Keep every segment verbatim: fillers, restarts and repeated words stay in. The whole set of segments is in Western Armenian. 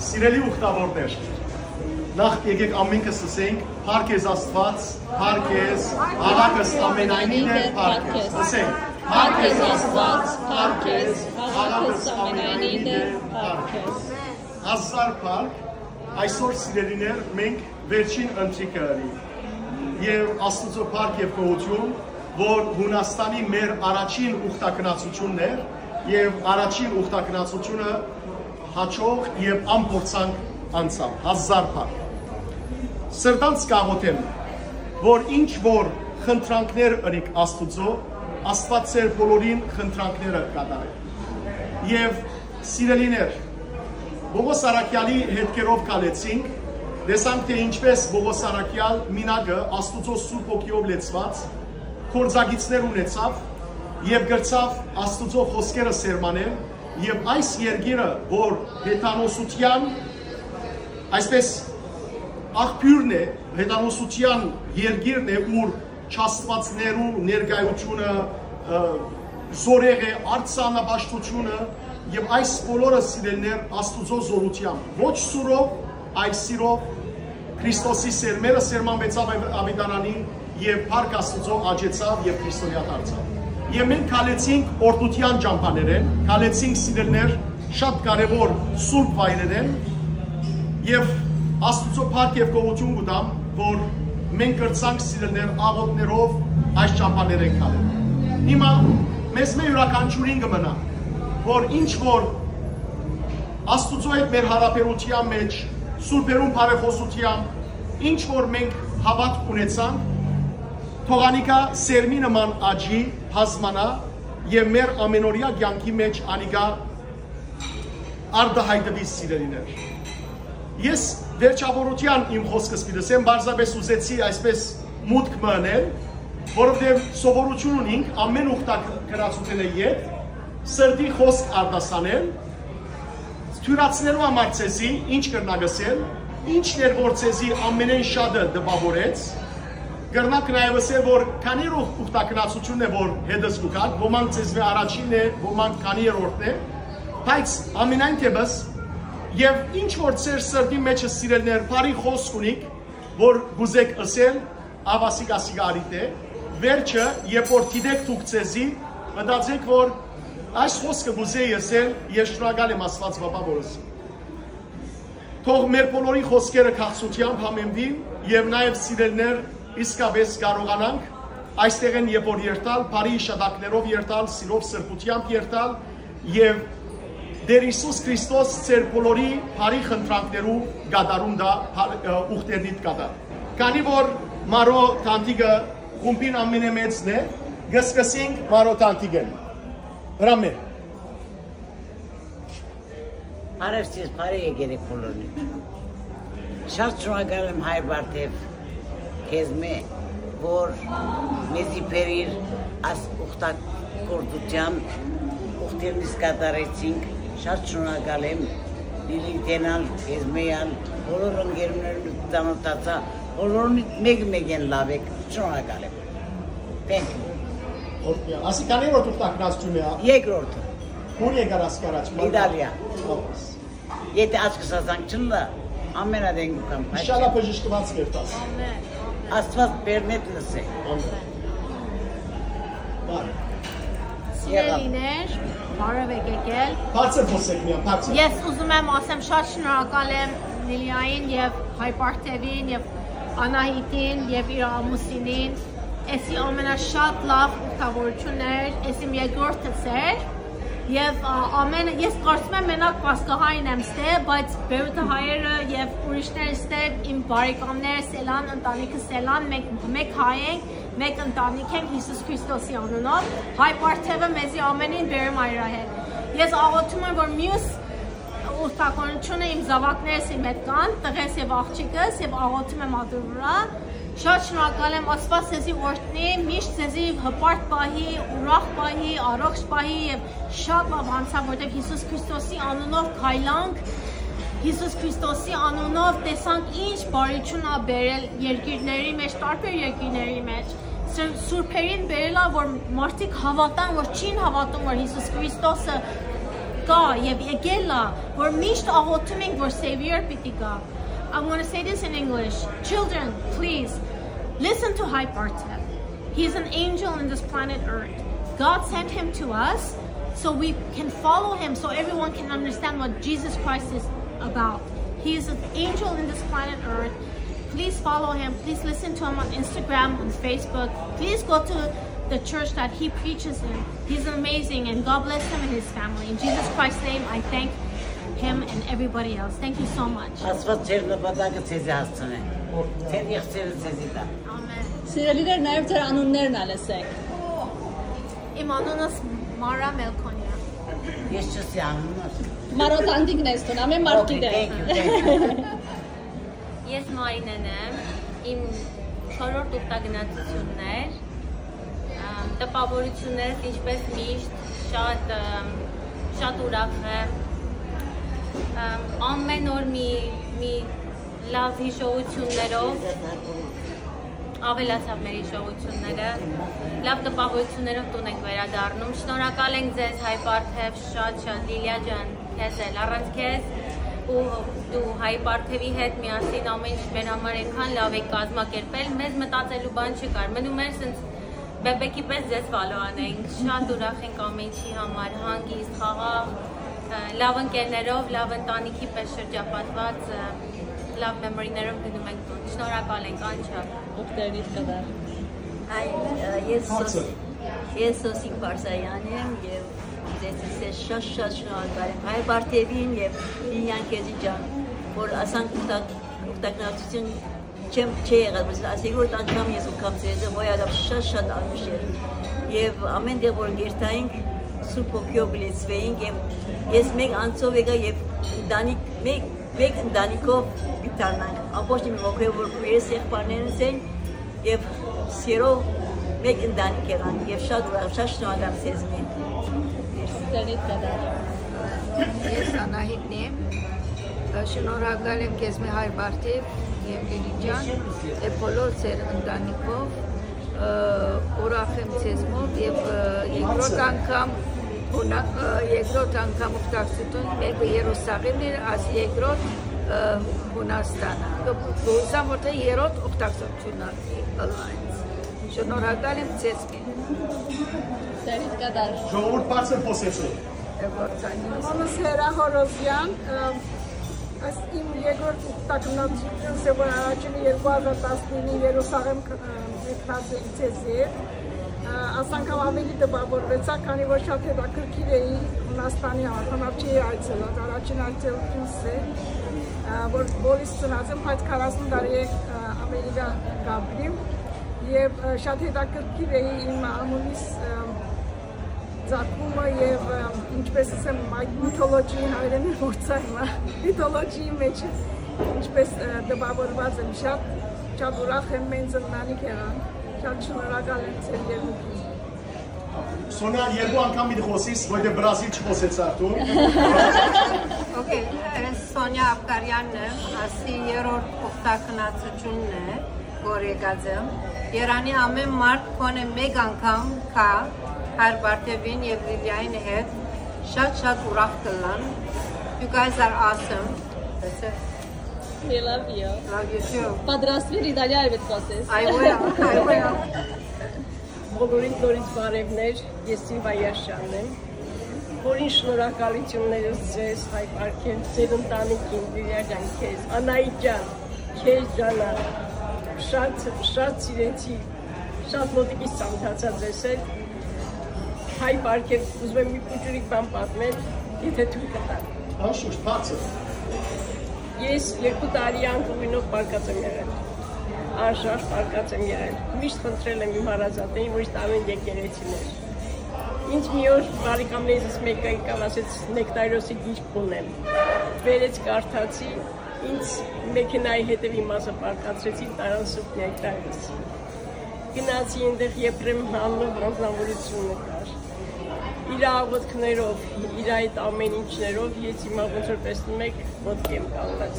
Սիրելի ուխտավորներ, նախ եկեք ամենքս ըսենք. «Փառք ես Աստուած, փառք ես, աղա քեզ ամենայնին է, փառք ես»։ Ըսենք. «Փառք ես Աստուած, փառք ես, աղա քեզ ամենայնին է, փառք ես»։ Հազար փառք, այսօր, սիրելիներ, մենք վերջին ընթրիքը ունի։ Եւ Աստուծոյ փառք եւ գոհութիւն, որ Յունաստանի մեր առաջին ուխտագնացութիւնն էր, եւ առաջին ուխտագնացութիւնը հաջող եւ անփորձանք անցաւ, հազար փառք։ Սրտանց կաղոթեմ, որ ինչ որ խնդրանքներ ընիք Աստուծոյ, Աստուած ձեր բոլորին խնդրանքները կատարէ։ Եւ, սիրելիներ, Պողոս Առաքեալի հետքերով քալեցինք, տեսանք, թէ ինչպես Պողոս Առաքեալ մինակը Աստուծոյ Սուրբ Հոգիով լեցուած, գործակիցներ ունեցաւ եւ կրցաւ Աստուծոյ խօսքերը սերմանել, եւ այս երկիրը, որ հեթանոսութեան, այսպես, աղբիւրն է, հեթանոսութեան երկիրն է, ուր չաստուածներու ներկայութիւնը, ը, զօրեղ է, արձանապաշտութիւնը, եւ այս բոլորը, սիրելիներ, Աստուծոյ զօրութեամբ, ոչ սուրով, այլ սիրով, Քրիստոսի սերմերը սերմանուեցաւ Ավ-, Աւետարանին, եւ փառք Աստուծոյ, աճեցաւ եւ քրիստոնեայ դարձաւ։ Եւ մենք քալեցինք օրհնութեան ճամբաներէն, քալեցինք, սիրելիներ, շատ կարեւոր սուրբ վայրերէն, եւ Աստուծոյ փառք եւ գոհութիւն կու տամ, որ մենք կրցանք, սիրելիներ, աղօթքներով այս ճամբաներէն քալել։ Հիմա մեզմէ իւրաքանչիւրին կը մնայ, որ ինչ որ Աստուծոյ հետ մեր յարաբերութեան մէջ, սուրբերուն բարեխօսութեան, ինչ որ մենք հաւատք ունեցանք, թող անիկա սերմի նման աճի, բազմանայ եւ մեր ամենօրեայ կեանքի մէջ անիկա արտայայտուի, սիրելիներ։ Ես վերջավորութեան իմ խօսքս պիտի ասեմ, պարզապէս ուզեցի այսպես մուտք մը ընել, որովհետեւ սովորութիւն ունինք ամէն ուխտագնացութենէ յետ սրտի խօսք արտասանել, թիւրացնելու համար ձեզի ինչ կրնաք ըսել, ինչն էր որ ձեզի ամենէն շատը տպաւորեց, կրնաք նաեւ ըսել, որ քանի երրորդ ուխտագնացութիւնն է որ հետս կու գաք, ոմանք ձեզմէ առաջինն է, ոմանք քանի երրորդն է, բայց ամենայն դեպս, եւ ինչ որ ձեր սրտի մէջը, սիրելիներ, բարի խօսք ունիք, որ կուզէք ըսել, ավ ասիկ, ասիկա արիթ է, վերջը, երբ որ դիտեք դուք ձեզի, մտածեք, որ այս խօսքը կուզէի ըսել, ես շնորհակալ եմ Աստուած Պապա, որ ըսի։ Թող մեր բոլորի խօսքերը քաղցրութեամբ համեմուին եւ նաեւ, սիրելիներ, իսկապէս կարողանանք այստեղէն երբ որ երթալ, բարի իշատակներով երթալ, սիրով, սրբութեամբ երթալ եւ Տէր Յիսուս Քրիստոս ձեր բոլորի բարի խնդրանքներու կատարում տայ, բարի, ը, ուխտերնիդ կատարի։ Քանի որ Մարո Թանտիկը խումբին ամենէ մեծն է, կը սկսենք Մարո Թանտիկէն։ Հրամէ։ Բարև ձեզ, բարի եկերեք բոլորին։ Շատ շնորհակալ եմ, հայր Բարթեւ, քեզմէ, որ մեզի բերիր աս ուխտագործութեան, ուխտերնից կատարեցինք։ Շատ շնորհակալ եմ Լիլիթենալ, քեզմէ ալ, բոլոր ընկերներուն ծանոթացայ, բոլորին մէկ-մէկէն լաւ եք։ Շնորհակալ եմ։ Thank you։ Օրհնյալ։ Ասի քանի րոտ ուխտագնացութիւն է, հա։ Երկրորդը։ Ո՞ւր եկար ասկի առաջ։ Իտալիա։ Ով։ Եթե աչքս ասանք չլլայ, ամենատեն կու կամ, բայց Իշալլա բժշկուած կերտաս։ Աստուած բերնետ լսէ։ Ամեն։ Բարի։ Սիրելիներ, բարև եք եկել։ Բարձր խոսեք միան, բարձր։ Ես ուզում եմ ասեմ, շատ շնորհակալ եմ Լիլիային եւ Հայ Պարթեւին եւ Անահիտին եւ իր ամուսինին։ Էսի ամենաշատ լաւ ուխտավորությունն էր, էս իմ երկրորդս էր, եւ, ա, ամենը, ես կարծում եմ մենակ պասկահային եմ ստե, բայց Բեյրութը հայերը եւ ուրիշներ ստե, իմ բարեկամներ Սելան, ընտանիքը Սելան, մենք մեկ հայ ենք, մեկ ընտանիք ենք Յիսուս Քրիստոսի անունով, Հայ Պարթևը մեզի ամենին բերում այրա հետ։ Ես աղոթում եմ, որ մյուս ուխտագործությունը իմ զաւակներս իմ հետ կան, տղես եւ աղջիկս, եւ աղոթում եմ ատոր վրայ։ Շատ շնորհակալ եմ, Աստված ձեզի օրհնի, միշտ ձեզի հպարտ պահի, ուրախ պահի, առողջ պահի եւ շատ լաւ անցաւ, որտեւ Յիսուս Քրիստոսի անունով քայլանք, Յիսուս Քրիստոսի անունով տեսանք ինչ բարիություն ա բերել երկիրների մեջ, տարբեր երկիրների մեջ։ Սր-, սուրբերին բերել ա, որ մարդիկ հաւատան, որ չին հաւատում, որ Յիսուս Քրիստոսը գայ եւ եկել ա, որ միշտ աղոթում ենք, որ Savior պիտի գայ։ I want to say this in English. Children, please listen to Հայ Պարթեւ. He is an angel in this planet Earth. God sent him to us so we can follow him, so everyone can understand what Jesus Christ is about. He is an angel in this planet Earth. Please follow him. Please listen to him on Instagram, on Facebook. Please go to the church that he preaches in. He's amazing, and God bless him and his family. In Jesus Christ's name, I thank him and everybody else. Thank you so much. Աստված ձեր նպատակը ձեզի հասցնէ։ Ձեր եղբայրը ձեզի տայ։ Amen. Սիրելիներ, նաև ձեր անուններն ալ ասեք։ Իմ անունս Մարա Մելքոնյան։ Ես չսի անունս։ Մարոտ Անտիկն ես դուն, ամեն մարդ Okay, գիտէ։ Thank you, thank you. Ես Մարինեն եմ, իմ չորրորդ ուխտագնացությունն էր, ըմ, տպավորություններս, ինչպես միշտ, շատ, ըմ, շատ ուրախ եմ, ըմ, ամեն օր մի, մի լավ հիշողություններով, ավելացավ մեր հիշողությունները, լավ տպավորություններով տուն ենք վերադառնում, շնորհակալ ենք ձեզ, Հայ Պարթև, շատ, շատ, Լիլիա ջան, քեզ էլ, առանց քեզ ու դու Հայ Պարթևի հետ միասին ամեն ինչ մեր համար այնքան լավ եք կազմակերպել, մեզ մտածելու բան չկար, մնում էր սենց բեբեքի պես ձեզ follow անենք, շատ ուրախ ենք ամեն ինչի համար, հանգիստ, խաղաղ, ը, լավ ընկերներով, լավ ընտանիքի պես շրջապատված, ը, լավ memory-ներով գնում ենք տուն, շնորհակալ ենք անչափ։ Ովքերնիդ կդար։ Այ, ը, ես Սոս-, Հարցը։ Ես Սոսիկ Բարսայան եմ և ձեզի շատ, շատ շնորհակալ եմ Հայ Պարթևին և Լիլիան քեզի ջան, որ ասանք ուխտակ-, ուխտակնացություն չեմ, չէ եղել, բայց այս երկրորդ անգամ ես ուքամ ձեզը, հոյ ադամ շատ, շատ անուշ էր։ Եվ ամեն տեղ որ գերտայինք, Սուրբ Հոգիով լեցվեինք և ես մեկ անցով եկա և ընտանիք, մեկ, մեկ ընտանիքով պիտի դառնանք։ Ամբողջ իմ հոգեով որ քույրերս եղբայրներս են և սիրով մեկ ընտանիք եղանք և շատ ուրախ, շատ շնորհակալ եմ ձեզմի։ Ովքերնիդ կդար։ Ես Անահիտն եմ, շնորհակալ եմ քեզմի Հայ Պարթև և Լիլի ջան, և բոլոր ձեր ընտանիքով, ը, ուրախ եմ ձեզմով և, ը, երկրորդ անգամ, հունա-, ը, երկրորդ անգամ ուխտակցություն մեկը Երուսաղեմն էր, այս երկրորդ, ը, Հունաստանը։ Կը-, կ'ուզեմ, որ թե երրորդ ուխտակցությունն ա, ըլլայնց։ Շնորհակալ եմ ձեզմի։ Ովքերնիդ կդար։ Ժողովուրդ բարձր փոսեցող։ Անունս Հերա Հորոզյան, ը, այս իմ երկրորդ ուխտակնացությունս է, որ առաջինը երկու հազար տասնինը Երուսաղեմ կ-, ը, մեկնած էի ձեզ հետ։ Ա, այս անգամ ավելի տպավորվեցա, քանի որ շատ հետաքրքիր էի Հունաստանի համար, բնավ չէի այցելած, առաջին այցելությունս է, ա, որ բոլիս ծնած եմ, բայց քառասուն տարի է, ա, Ամերիկա կապրիմ, և, ա, շատ հետաքրքիր էի իմ անունիս, ա, ծագումը և, ա, ինչպես ասեմ, այդ mythology-ին հայերէն մոռցայ հիմա, mythology-ի մեջ ինչպես, ա, տպավորված եմ, շատ, շատ ուրախ եմ, մենց ընտանիք եղանք, շատ շնորհակալ եմ ձեր երկուքին։ Սոնիա, երկու անգամ պիտի խոսիս, որտեղ Բրազիլ չխոսեց արդեն։ Okay, ես Սոնիա Աբկարյանն եմ, ասի երրորդ ուխտագնացությունն է, որ եկած եմ։ Երանի ամեն մարդ քոնե մեկ անգամ կա Հայր Պարթևին և Լիլիային հետ, շատ-շատ ուրախ կլան։ You guys are awesome. That's it. We love you. Love you too. Պատրաստվիր Իտալիայով հետ խոսես։ I will, I will. Բոլորին նորից բարևներ, ես Սիլվա Յաշյանն եմ։ Որին շնորհակալություններս ձեզ, Հայ Պարքեր, ձեր ընտանիքին, Լիլիա ջան, քեզ, Անահիտ ջան, քեզ ջանա, շատ, շատ սիրեցի, շատ մոտիկից ծանոթացա ձեզ հետ։ Հայ Պարքեր, ուզում եմ մի փոքրիկ բան պատմել, եթե թույլ կտաք։ Անշուշտ, բարձր։ Ես երկու տարի անկողինով պարկած եմ եղել, անշարժ պարկած եմ եղել։ Միշտ խնդրել եմ իմ հարազատներին, որ ինձ տանեն եկեղեցիներ։ Ինձ մի օր բարեկամներս մեկը եկավ, ասեց, Նեկտայրոսի գիրք ունեմ։ Բերեց, կարդացի, ինձ մեքենայի հետևի մասը պարկացրեցի, տարան Սուրբ Նեկտայրոսի։ Գնացի այնտեղ, Եփրեմ Հաննով անձնավորությունը կար։ Իր աղոթքներով, իր այդ ամեն ինչներով ես հիմա ոնց որ տեսնում եք, ոտքի եմ կանգնած։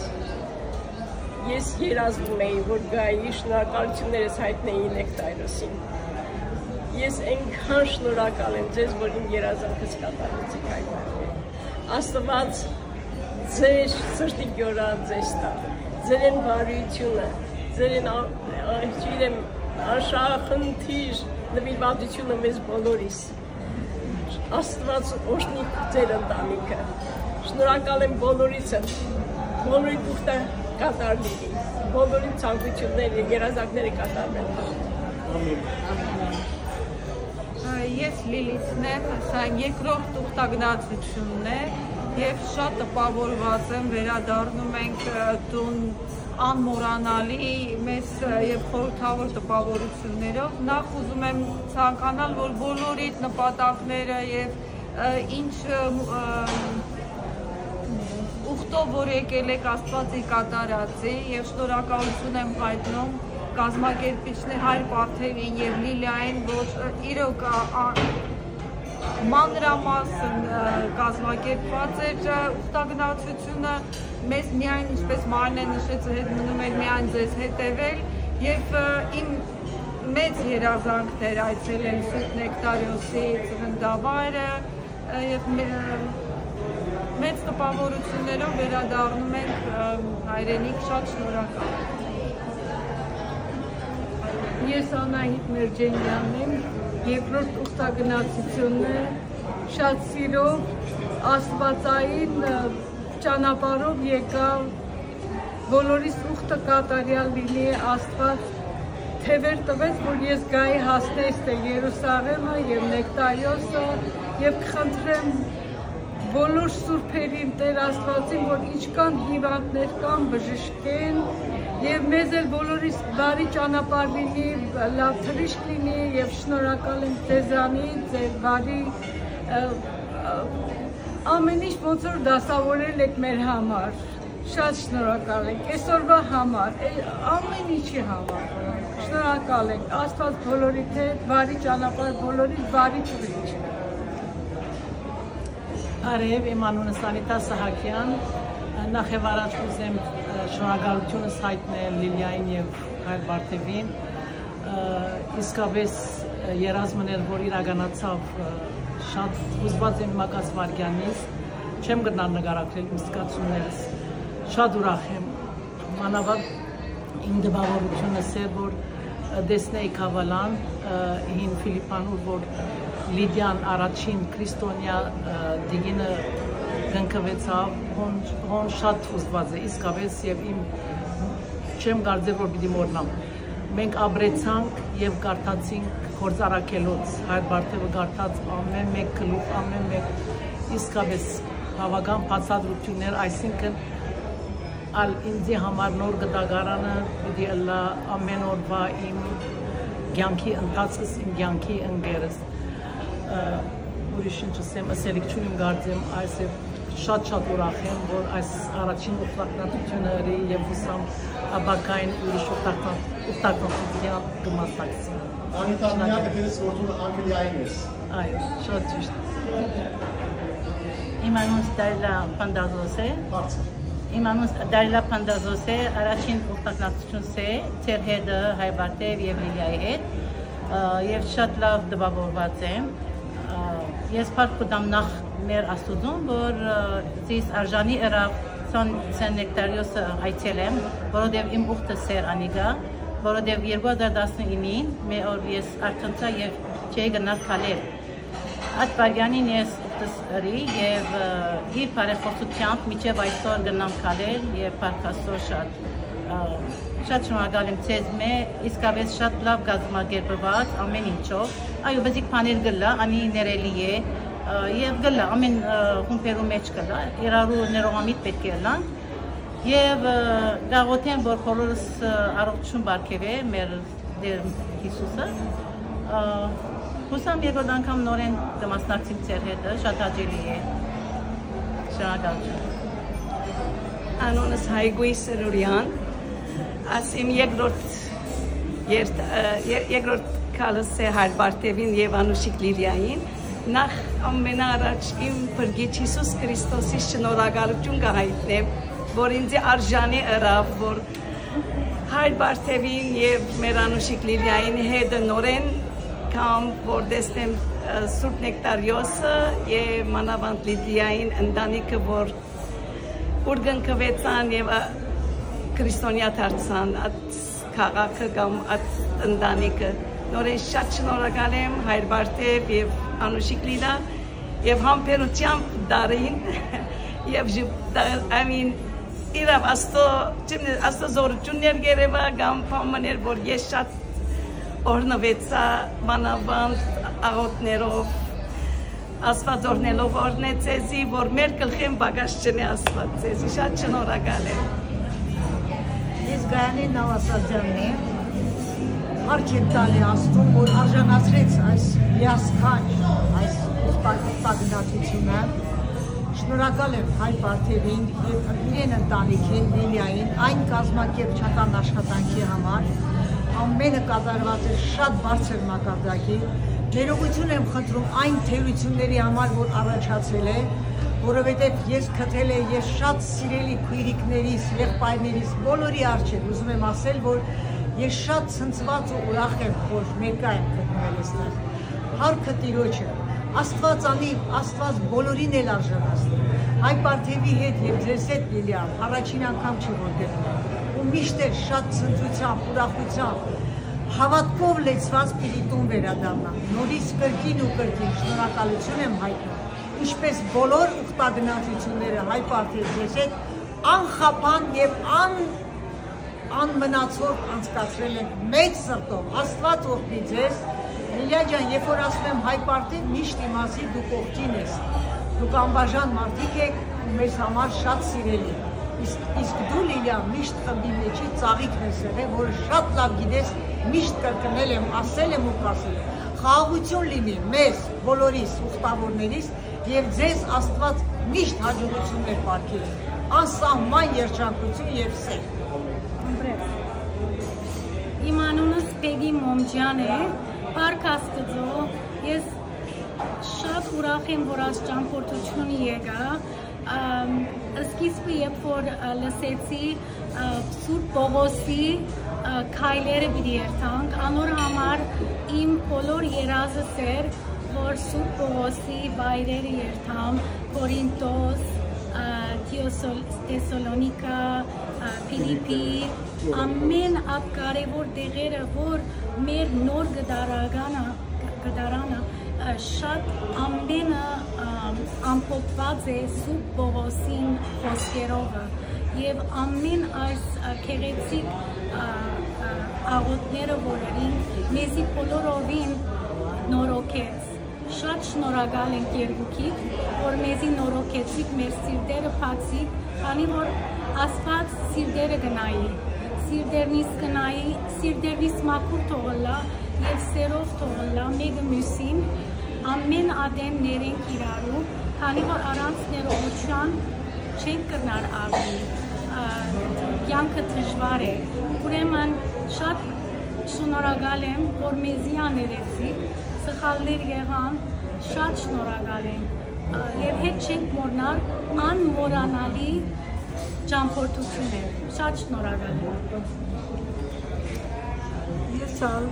Ես երազում էի, որ գայի, շնորհակալություններս հայտնեի Նեկտայրոսին։ Ես այնքան շնորհակալ եմ ձեզ, որ իմ երազանքս կատարեցիք այդ օրը։ Աստուած ձեր սրտի գյորա ձեզ տայ, ձերեն բարիութիւնը, ձերեն ա-, ա-, չգիտեմ, աշախնդիր նվիրվածութիւնը մեզ բոլորիս։ Աստուած օրհնի ձեր ընտանիքը։ Շնորհակալ եմ բոլորիցս, բոլորի ուխտը կատար լինի, բոլորի ցանկութիւնները, երազանքները կատարվեն։ Ես Լիլիթն եմ, սա իմ երկրորդ ուխտագնացութիւնն է եւ շատ տպաւորուած եմ, վերադառնում ենք, ը, տուն անմոռանալի մեծ, ը, եւ խորհրդավոր տպաւորութիւններով։ Նախ ուզում եմ ցանկանալ, որ բոլորիդ նպատակները եւ, ը, ինչ, ը, մ-, ը, ուխտով որ եկել եք, Աստուած իր կատարած է եւ շնորհակալութիւն եմ յայտնում կազմակերպիչներ Հայր Պարթեւին եւ Լիլիային, որ, ը, իրոք, ա, ա, մանրամասն, ը, կազմակերպուած էր, ը, ուխտագնացութիւնը, մեզ միայն, ինչպես Մարնեն նշեց, հետ մնում էր միայն ձեզ հետեւել եւ, ը, իմ մեծ երազանքն էր այցելել Սուրբ Նեկտարիոսի ծննդավայրը, ը, եւ մե-, մեծ տպաւորութիւններով վերադառնում ենք, ը, հայրենիք, շատ շնորհակալ։ Ես Անահիտ Մերճենյանն եմ, երկրորդ ուխտագնացութիւնն է, շատ սիրով, աստուածային, ը, ճանապարհով եկայ, բոլորիս ուխտը կատարեալ լինի, Աստուած թեւեր տուեց, որ ես գայի հասնես թէ Երուսաղէմը եւ Նեկտարիոսը, եւ կխնդրեմ բոլոր սուրբերին, Տէր Աստուածին, որ ինչքան հիւանդներ կան, բժշկեն, եւ մեզ էլ բոլորիս բարի ճանապարհ լինի, լաւ թռիչք լինի, եւ շնորհակալ եմ ձեզանից, ձեր բարի, ը, ը, ամեն ինչ ոնց որ դասաւորել եք մեր համար։ Շատ շնորհակալ ենք այսօրվա համար, է, ամեն ինչի համար։ Շնորհակալ ենք, Աստուած բոլորիդ հետ, բարի ճանապարհ, բոլորիս բարի թռիչք։ Բարև, իմ անունս Անիտա Սահակեան։ Նախ եւ առաջ կ'ուզեմ, ը, շնորհակալութիւնս յայտնել Լիլիային եւ Հայր Պարթեւին։ Ը, իսկապէս, ը, երազմն էր, որ իրականացաւ, ը, շատ հուզուած եմ հիմա կասվարկյանից, չեմ կրնար նկարագրել իմ զգացումներս։ Շատ ուրախ եմ, մանաւանդ իմ տպաւորութիւնս էր, որ, ը, տեսնեի Քավալան, ը, հին Ֆիլիպանուր, որ Լիդիան առաջին քրիստոնեայ, ը, տիկինը կնքուեցաւ, հոն, հոն շատ հուզուած է, իսկապէս, եւ իմ չեմ կարծեր, որ պիտի մոռնամ։ Մենք ապրեցանք եւ կարդացինք Գործառաքելոց, Հայր Պարթեւը կարդաց ամէն մէկ գլուխ, ամէն մէկ, իսկապէս բաւական բացատրութիւններ, այսինքն, ալ ինձի համար նոր կտակարանը պիտի ըլլայ ամէն օրուայ իմ կեանքի ընթացքս, իմ կեանքի ընկերս։ Ը, ուրիշ ինչ ասեմ, ըսելիք չունիմ, կարծեմ, այս է, շատ-շատ ուրախ եմ, որ այս առաջին ուխտագնացութիւնը ըրի եւ յուսամ ապագային ուրիշ ուխտագնա-, ուխտագնացութեան կը մասնակցեմ։ Անիտա, միակ դերս գործունը Անգլիայէն ես։ Այո, շատ ճիշտ։ Իմ անունս Դարիլա Փանտազոս է։ Բարձր։ Իմ անունս Դարիլա Փանտազոս է, առաջին ուխտագնացությունս է, ձեր հետը, Հայ Պարթեւ եւ Լիլիայի հետ, ը, եւ շատ լաւ տպաւորուած եմ։ Ը, ես փառք կու տամ նախ մեր Աստուծուն, որ, ը, զիս արժանի ըրաւ Սան-, Սեն Նեկտարիոսը այցելեմ, որովհետեւ իմ ուխտս էր անիկա, որովհետեւ երկու հազար տասնինին մէ օր ես արթնցայ եւ չէի գնար քալել։ Այդ վայրկյանին ես ուխտս ըրի եւ, ը, իր բարեխոսութեամբ մինչեւ այսօր գնամ քալել եւ փառք Աստուծոյ շատ, ը, շատ շնորհակալ եմ ձեզմէ, իսկապէս շատ լաւ կազմակերպուած ամէն ինչով։ Այո, բզիկ բաներ կ'ըլլայ, անի ներելի է, ը, եւ կ'ըլլայ, ամէն, ը, խումբերու մէջ կ'ըլլայ, իրարու ներողամիտ պէտք է ըլլանք։ Եւ, ը, կ'աղօթեմ, որ բոլորս, ը, առողջութիւն պարգեւէ մեր Տեր Յիսուսը, ը, յուսամ երկրորդ անգամ նորէն կը մասնակցիմ ձեր հետը, շատ հաճելի է։ Շնորհակալություն։ Անունս Հայգույ Սրուրեան, ասիմ երկրորդ երթ-, ը, ե-, երկրորդ քալս է Հայր Պարթեւին եւ Անուշիկ Լիլիային։ Նախ ամենաառաջ իմ Փրկիչ Յիսուս Քրիստոսի շնորհակալություն կը հայտնեմ, որ ինձի արժանի ըրաւ, որ Հայր Պարթեւին եւ մեր Անուշիկ Լիլիային հետը նորէն կամ որ տեսնեմ, Սուրբ Նեկտարիոսը եւ մանաւանդ Լիդիային ընտանիքը, որ ուր կնքուեցան եւ, ա, քրիստոնեայ դարձան, այդ քաղաքը կամ այդ ընտանիքը։ Նորէն շատ շնորհակալ եմ հայր Բարթեւ եւ Անուշիկ Լիլա, եւ համբերությամբ դարին եւ ժ-, I mean, իրաւ Աստուծոյ, չեմ, Աստուծոյ զորութիւններ կ'երեւայ կամ բան մըն էր, որ ես շատ օրհնուեցայ մանաւանդ աղօթքներով, Աստուած օրհնելով օրհնէ ձեզի, որ մեր գլխին պակաս չընէ Աստուած ձեզի։ Շատ շնորհակալ եմ։ Ես Գայանե Նաւասարդեանն եմ։ Հարկ եմ տալի Աստուծուն, որ արժանացրեց այս հիասքանչ, այս ուխտագնացությունը։ Շնորհակալ եմ հայր Բարթեւին եւ իրեն ընտանիքին, Լիլիային, այն կազմակերպչական աշխատանքի համար։ Ամէնը կատարուած է շատ բարձր մակարդակի։ Ներողութիւն եմ խնդրում այն թերությունների համար, որ առաջացել է, որովհետեւ ես գտել եմ, ես շատ սիրելի քոյրիկներիս, եղբայրներիս, բոլորի առջեւ ուզում եմ ասել, որ ես շատ ցնցուած ու ուրախ եմ, որ ներկայ եմ գտնվել այստեղ։ Հարկը Տիրոջը, Աստուած անիւ, Աստուած բոլորին էլ արժանացնի։ Հայր Բարթեւի հետ եւ ձեզ հետ, Լիլիան, առաջին անգամ չէ, որ գտնում եմ, ու միշտ էլ շատ ցնծությամբ, ուրախությամբ, հաւատքով լեցուած պիտի տուն վերադառնամ, նորից կրկին ու կրկին շնորհակալութիւն եմ հայտնում, ինչպես բոլոր ուխտագնացութիւնները, հայր Բարթեւ, ձեզ հետ անխափան եւ ան-, անմնացող անցկացրել ենք մեծ սրտով։ Աստուած օրհնի ձեզ։ Լիլիա ջան, երբ որ ասում եմ հայր Բարթեւ, միշտ իմացի դուք կողքին ես։ Դուք անբաժան մարդիկ եք ու մեզ համար շատ սիրելի։ Իսկ, իսկ դու, Լիլիա, միշտ խմբի մեջի ծաղիկն ես եղել, որը շատ լաւ գիտես, միշտ կրկնել եմ, ասել եմ ու կասել եմ։ Խաղաղութիւն լինի մեզ, բոլորիս, ուխտավորներիս, եւ ձեզ Աստուած միշտ հաջողութիւններ պարգեւի, անսահման երջանկութիւն եւ սէր։ Իմ անունս Պեգի Մոմջան է, փառք Աստուծոյ, ես շատ ուրախ եմ, որ այս ճամփորդությունը եկայ, ամ, սկիզբը, երբ որ, ա, լսեցի, ա, Սուրբ Պողոսի, ա, քայլերը պիտի երթանք, անոր համար իմ բոլոր երազս էր, որ Սուրբ Պողոսի վայրերը երթամ, Կորինթոս, ա, Թիոսոլ-, Թեսալոնիկա, ա, Փիլիպի, ամէն այդ կարեւոր տեղերը, որ մեր նոր գդարականը, գդարանը, ա, շատ ամէնը, ա, ամփոփուած է Սուրբ Պողոսին խօսքերովը, եւ ամէն այս, ա, գեղեցիկ, ա, ա, աղօթքները, որ ըրին, մեզի բոլորովին նորոգեց։ Շատ շնորհակալ ենք երկուքիդ, որ մեզի նորոգեցիք, մեր սիրտերը բացիք, քանի որ Աստուած սիրտերը կը նայի, սիրտերնիս կը նայի, սիրտերնիս մաքուր թող ըլլայ եւ սերով թող ըլլայ մէկը միւսին, ամէն ատեն ներենք իրարու, քանի որ առանց ներողութեան չենք կրնար ապրիլ, ա, կեանքը դժուար է։ Ուրեմն շատ շնորհակալ եմ, որ մեզի աներեցիք, սխալներ եղան, շատ շնորհակալ եմ, ա, եւ հետ չենք մոռնար անմոռանալի ճամփորդություն էր։ Շատ շնորհակալ եմ։ Ես ալ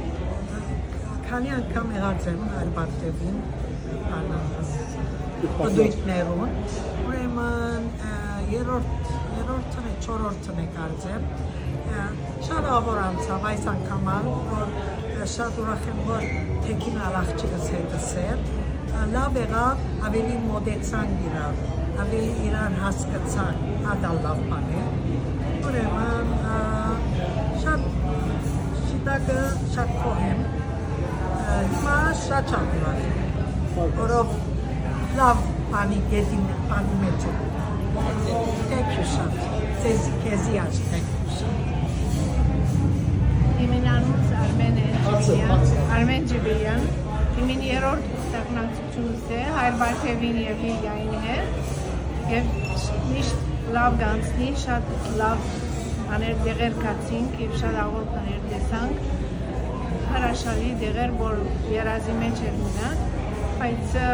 քանի անգամ եղած եմ Արբատտևին, բանանս, պտույտներուն։ Ուրեմն, ը, երրորդ, երրորդն է, չորրորդն է կարծեմ։ Ը, շատ ահավոր անցաւ այս անգամ ալ, որ, ը, շատ ուրախ եմ, որ թեքին ալ աղջիկս հետս էր։ Ը, լավ եղաւ, ավելի մոտեցանք իրար, ավելի իրար հասկացանք, ա դա լավ բան է։ Ուրեմն, ա, շատ շիտակը շատ գոհ եմ, ա, հիմա շատ շատ ուրախ եմ, որով լավ բանի գետին, բանի մեջ եմ։ Thank you շատ, ձեզի, քեզի ալ thank you շատ։ Իմին անունս Արմեն է, Ջիբիլյան, Արմեն Ջիբիլյան, իմին երրորդ ուխտագնացությունս է, հայր Բարթևին եւ Լիլիային հետ, եւ միշտ լավ գանցնի, շատ լավ բաներ տեղեր գացինք եւ շատ աղոր բաներ տեսանք, հրաշալի տեղեր, որ երազի մեջ էր մնա, բայց, ը,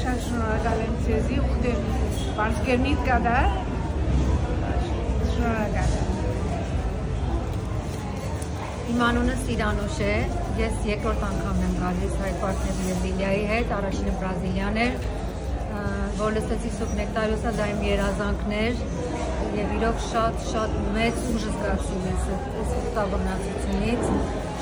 շատ շնորհակալ եմ ձեզի, ուխտեր, բարձկերմիտ կատար, շնորհակալ եմ։ Իմ անունս Իրանուշ է։ Ես երկրորդ անգամն եմ գալիս Հայ Պարթեւ եւ Լիլիայի հետ, առաջինը Բրազիլիան էր, ը, որ լսեցի Սուրբ Նեկտարիոսը, դա իմ երազանքն էր, եւ իրոք շատ, շատ մեծ ուժ զգացի ես այդ, այս ուխտաբռնացությունից։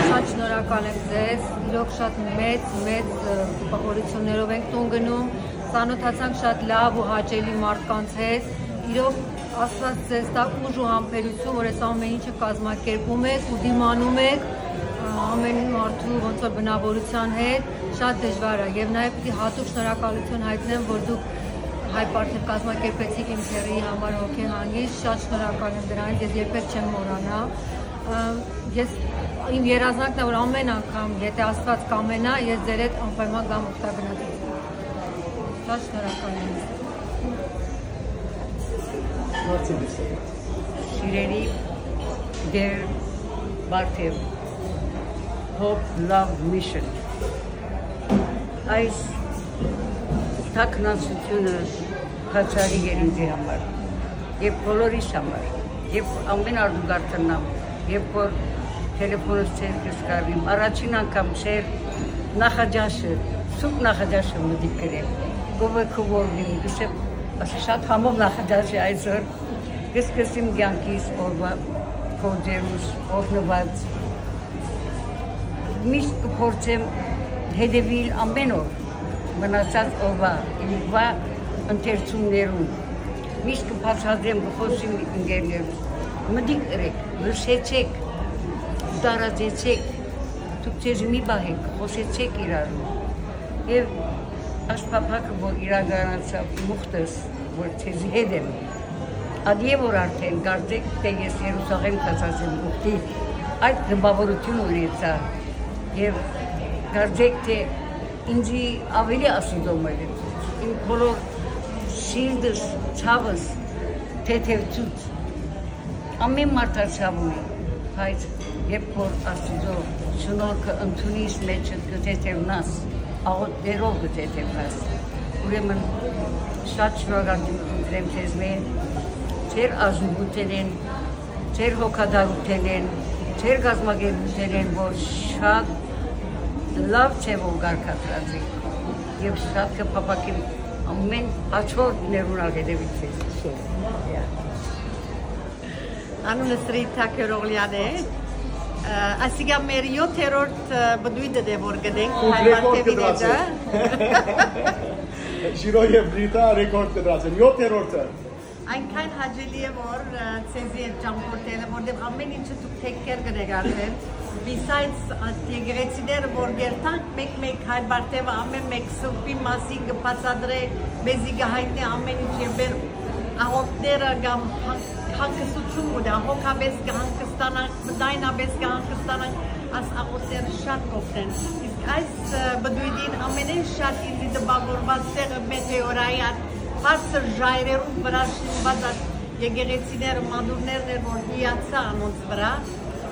Շատ շնորհակալ եմ ձեզ, իրոք շատ մեծ, մեծ, ը, տպավորություններով ենք տուն գնում, ծանոթացանք շատ լավ ու հաճելի մարդկանց հետ, իրոք Աստուած ձեզ տայ ուժ ու համբերություն, որ այս ամէն ինչը կազմակերպում եք ու դիմանու եք, ա, ամէն մարդու ոնց որ բնաւորութեան հետ, շատ դժուար է։ Եւ նաեւ պիտի յատուկ շնորհակալութիւն յայտնեմ, որ դուք Հայ Պարթեւ կազմակերպեցիք իմ քեռիի համար հոգեհանգիստ, շատ շնորհակալ եմ դրանից, ես երբեք չեմ մոռանայ։ Ա, ես, իմ երազանքն է, որ ամէն անգամ, եթե Աստուած կամենայ, ես ձեր հետ անպայման գամ ուխտագնացութիւն։ Շատ շնորհակալ եմ։ Հարցը դիսը։ Սիրելի Տէր Պարթեւ, Hope Love Mission, այս ուխտագնացութիւնը բացառիկ էր ինձի համար եւ բոլորիս համար, երբ ամէն արտուկար տնամ, երբ որ թելեֆոնս ձեռքս կ'առնեմ, առաջին անգամ ձեր նախաճաշը, սուրբ նախաճաշը մտիկ կրեմ, գովեքը որմի, գսեմ, ասի շատ համով նախաճաշ է այսօր, կսկսեմ կեանքիս օրվա, քո ձեռուս օրհնուած, միշտ կփորձեմ հետեւիլ ամէն օր մնացած օրվա, ինքվա ընթերցումներուն, միշտ կբացատրեմ, կխօսեմ ընկերներուս, մտիկ ըրեք, լսեցեք, տարածեցեք, դուք ձեզ մի պահեք, խօսեցեք իրարու։ Եւ այս փափաքը, որ իրականացաւ իմ ուխտս, որ ձեզի հետ եմ, ատիէ որ արդէն կարծեք, թէ ես Երուսաղեմ գացած եմ ուխտի, այդ տպաւորութիւնը ունեցայ եւ կարծեք, թէ ինձի աւելի Աստուծոյ մոյլ է, իմ բոլոր սիրտս, ցաւս թեթեւցուց։ Ամէն մարդ ալ ցաւ ունի, բայց երբ որ Աստուծոյ շնորհքը ընդունիս մեջդ, կը թեթեւնաս, աղօթքներով կը թեթեւնաս։ Ուրեմն շատ շնորհակալութիւն կ'ընտրեմ ձեզմէ, ձեր ազնուութենէն, ձեր հոգատարութենէն, ձեր կազմակերպութենէն, որ շատ լաւ ձեւով կարգադրած եք եւ շատ կը փափաքեմ ամէն հաջորդներուն ալ հետեւիլ ձեզ։ Անունս Ռիթա Քերօղլեան է։ Ա, ասիկա մեր յոթերորդ, ա, բդոյտը դէ որ գնենք, Հայ Պարթեւին էջը։ Ժիրո եւ Ռիթա ռեկորդ կդրած են, յոթերորդը։ Այնքան հաճելի է, որ, ա, ձեզի հետ ճամփորդելը, որտեղ ամէն ինչը դուք take care կ'ընէք արդեն։ Besides, ա, եկեղեցիները, որ երթանք մեկ-մեկ Հայ Պարթեւը ամէն մեկ սուրբի մասին կը բացատրէ, մեզի կը յայտնէ ամէն ինչ եւ մեր աղօթքները կամ հա-, հանգստություն կու տայ, հոգապէս կը հանգստանանք, մտայնապէս կը հանգստանանք, աս աղօթքները շատ կ'օգնեն։ Իսկ այս, ը, բդոյտին ամենէն շատ ինձի տպաւորուած տեղը Մեթեորայի այդ բարձր ժայռերուն վրայ շինուած այդ եկեղեցիները, մատուռներն էր, որ հիացայ անոնց վրայ։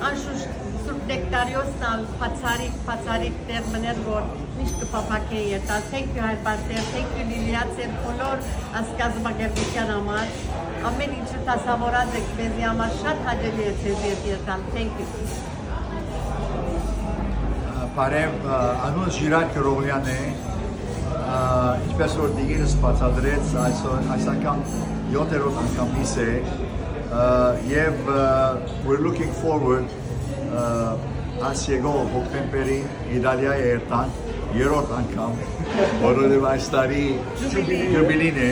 Անշուշտ Սուրբ Նեկտարիոսն ալ բացառիկ, բացառիկ տեղ մըն էր, որ միշտ կը փափաքէ երթալ։ Thank you, Հայ Պարթեւ, thank you, Լիլիա, ձեր բոլոր այս կազմակերպութեան համար։ Ամէն ինչը դասաւորած եք մեզի համար շատ հաճելի է ձեզի հետ երթալ։ Thank you։ Բարեւ, ա, անունս Ժիրայր Քերօղլեան է, ա, ինչպես որ դիգինս բացատրեց, այսօր, այս անգամ յոթերորդ անգամիս է, ա, եւ, ա, we're looking forward, ա, այս եկող հոկտեմբերին Իտալիա երթանք, երրորդ անգամ, որովհետեւ այս տարի Ջուբիլի։ Ջուբիլին է,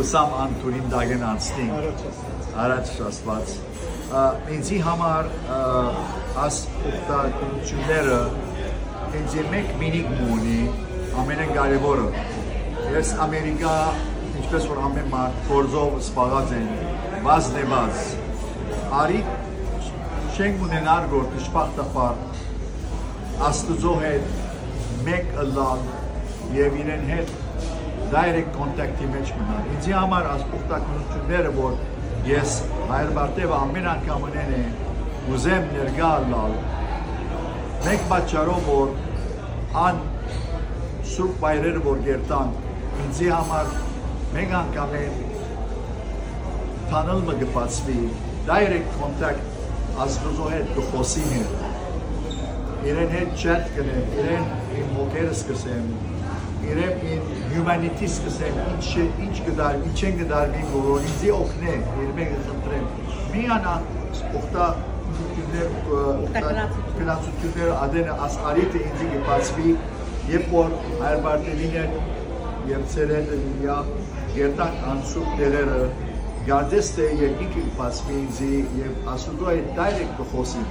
ուսամ ան Թուրին դագեն անցնի, առաջ Աստուած։ Ա, ինձի համար, ա, աս ուխտագնացութիւնները ինձի մէկ մինիկ մը ունի, ամենէն կարեւորը։ Ես Ամերիկա, ինչպես որ ամէն մարդ, գործով զբաղած են, վազնեվազ։ Արի չենք ունենար, որ դժբախտաբար Աստուծոյ հետ մէկ ըլլալ եւ իրեն հետ direct contact-ի մէջ մնալ։ Ինձի համար աս ուխտագնացութիւնները, որ ես Հայր Պարթեւը ամէն անգամ ունեն է, ուզեմ ներկայ ըլլալ, մէկ պատճառով, որ ան սուրբ վայրերը, որ կերտան, ինձի համար մէկ անգամ է թանալ մը կը բացուի, direct contact Աստուծոյ հետ կը խօսին հետ, Իրեն հետ չատ կ'ընեմ, իրեն իմ հոգերս կ'ըսեմ, իրեն իմ humanity-ս կ'ըսեմ, ինչ, ինչ կը դարվի, ինչէն կը դարվի, որ ինձի օգնէ, իրեն կը խնդրեմ։ Միանա օգտա-, օգտա-, գնացությունները ատենը աս արիտը ինձի կը բացուի, երբ որ Հայր Պարտէվին հետ եւ ձեր հետ միա գերտանք անցուկ տեղերը, գարդես թէ երկինքը կը բացուի ինձի եւ Աստուծոյ հետ direct կը խօսի։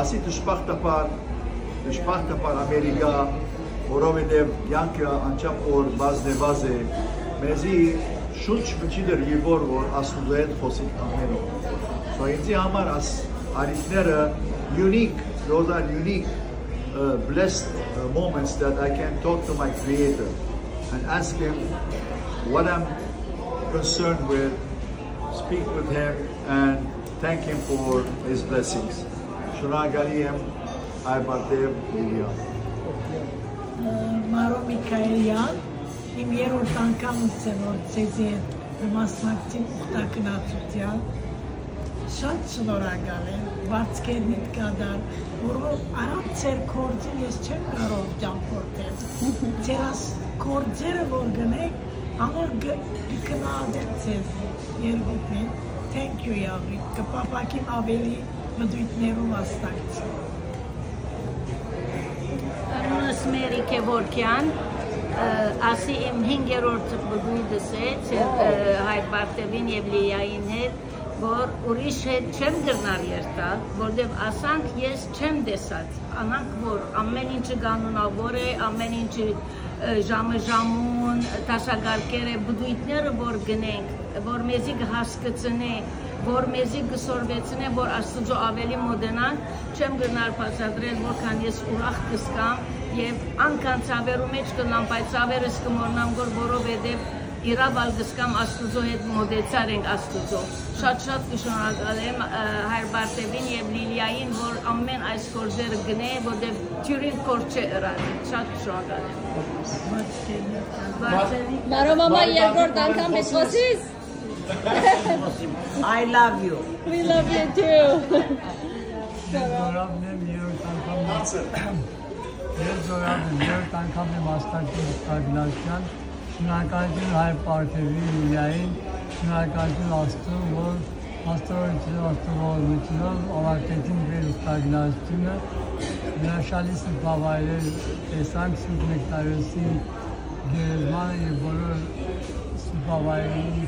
Ասի դժբախտաբար, դժբախտաբար Ամերիկա, որովհետեւ կեանքը անչափ որ բազմեբազ է, մեզի շունչ մը չի դրուի որ, որ Աստուծոյ հետ խօսի ամեն օր։ So ինձի համար աս արիտները unique, those are unique, uh, blessed, uh, moments that I can talk to my Creator and ask Him what I'm concerned with, speak with Him and thank Him for His blessings. Շնորհակալի եմ Հայր Պարտէվ Լիլիան։ Մարո Միքայելյան, իմ երրորդ անգամ ուսեմ որ ձեզի հետ կը մասնակցիմ ուխտագնացութեան։ Շատ շնորհակալ եմ, վարձքերնիդ կատար, որ, որ առանց ձեր գործին ես չեմ կարող ճամփորդել։ Ձեր աս գործերը որ գնեք, անոր գ-, կգնահատեմ ձեզ երկուքին։ Thank you, Յավրիկ, կպապակիմ ավելի մտույթներու մասնակցին։ Անունս Մերի Քեվորքյան, ը, ասի իմ հինգերորդ բգույտս է, ձեր, ը, Հայր Պարտեւին եւ Լիլիային հետ, որ ուրիշ հետ չեմ կրնար երթալ, որտեւ ասանք ես չեմ տեսած, անանք որ ամեն ինչը կանոնաւոր է, ամեն ինչը, ը, ժամը ժամուն, դասակարգերը, բդույթները որ գնենք, որ մեզի կհասկցնէ, որ մեզի կսորվեցնէ, որ Աստուծոյ ավելի մոտենանք, չեմ կրնար բացատրել, որքան ես ուրախ կսկամ եւ անկան ցաւերու մէջ կլամ, բայց ցաւերս կմոռնամ, որ որովհետեւ իրաւալ կսկամ Աստուծոյ հետ մոտեցար ենք Աստուծոյ։ Շատ-շատ կշնորհակալ եմ, ը, Հայր Պարտեւին եւ Լիլիային, որ ամեն այս գործերը գնե, որտեւ թիւրին կոր չէ ըրած։ Շատ շնորհակալ եմ։ Մարո մամա, երկրորդ անգամ հետ խոսիս։ I love you. We love you too. Ես զորավն եմ, երրորդ անգամ Ես զորավն եմ, երրորդ անգամ եմ մասնակցում ուխտագնացութեան։ Շնորհակալություն Հայր Պարտեւին, Լիլիային, շնորհակալություն Աստծուն, որ Աստորոյցով, Աստորոյցով ավարտեցին մեր ուխտագնացությունը։ Հրաշալի սրբավայրեր տեսանք, Սուրբ Նեկտարիոսի գերեզմանը եւ բոլոր սրբավայրերի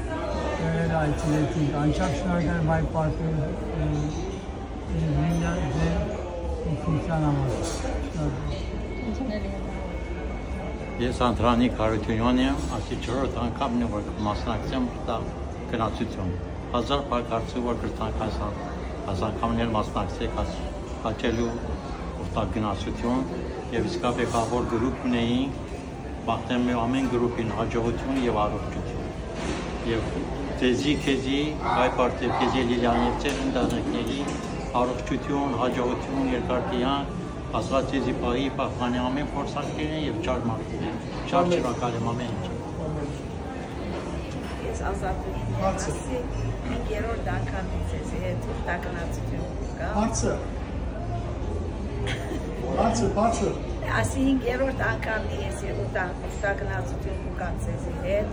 տեղերը այցելեցինք։ Անչափ շնորհակալ եմ Հայր Պարտեւին, ը, Լիլիա, ձեր օգնության համար։ Ես Անդրանիկ Հարությունյան եմ, ասի չորրորդ անգամն է, որ կմասնակցեմ ուխտագնացութիւն։ Հազար փառք Աստծուն, որ կրցանք այս ան-, այս անգամն էլ մասնակցել աս-, հաճելու ուխտագնացութիւն եւ իսկապէս ահա որ գրուպ ունեինք, մաղթեմ մեր ամեն գրուպին հաջողութիւն եւ առողջութիւն։ Եւ ձեզի, քեզի, Հայր Պարտեւ, քեզի Լիլիան եւ ձեր ընտանիքների առողջութիւն, հաջողութիւն, երկար կեանք, Աստուած ձեզի պահի, պահպանի ամեն փորձանքներէն եւ չար մարդերէն։ Շատ շնորհակալ եմ ամեն ինչի։ Ես Ազատունին եմ, Հարցը։ Ասի, հինգերորդ անգամ ձեզի հետ ուխտագնացութիւն կա։ Հարցը։ Հարցը, հարցը։ Ասի հինգերորդ անգամ ես ուխտա-, ուխտագնացութիւն կա ձեզի հետ։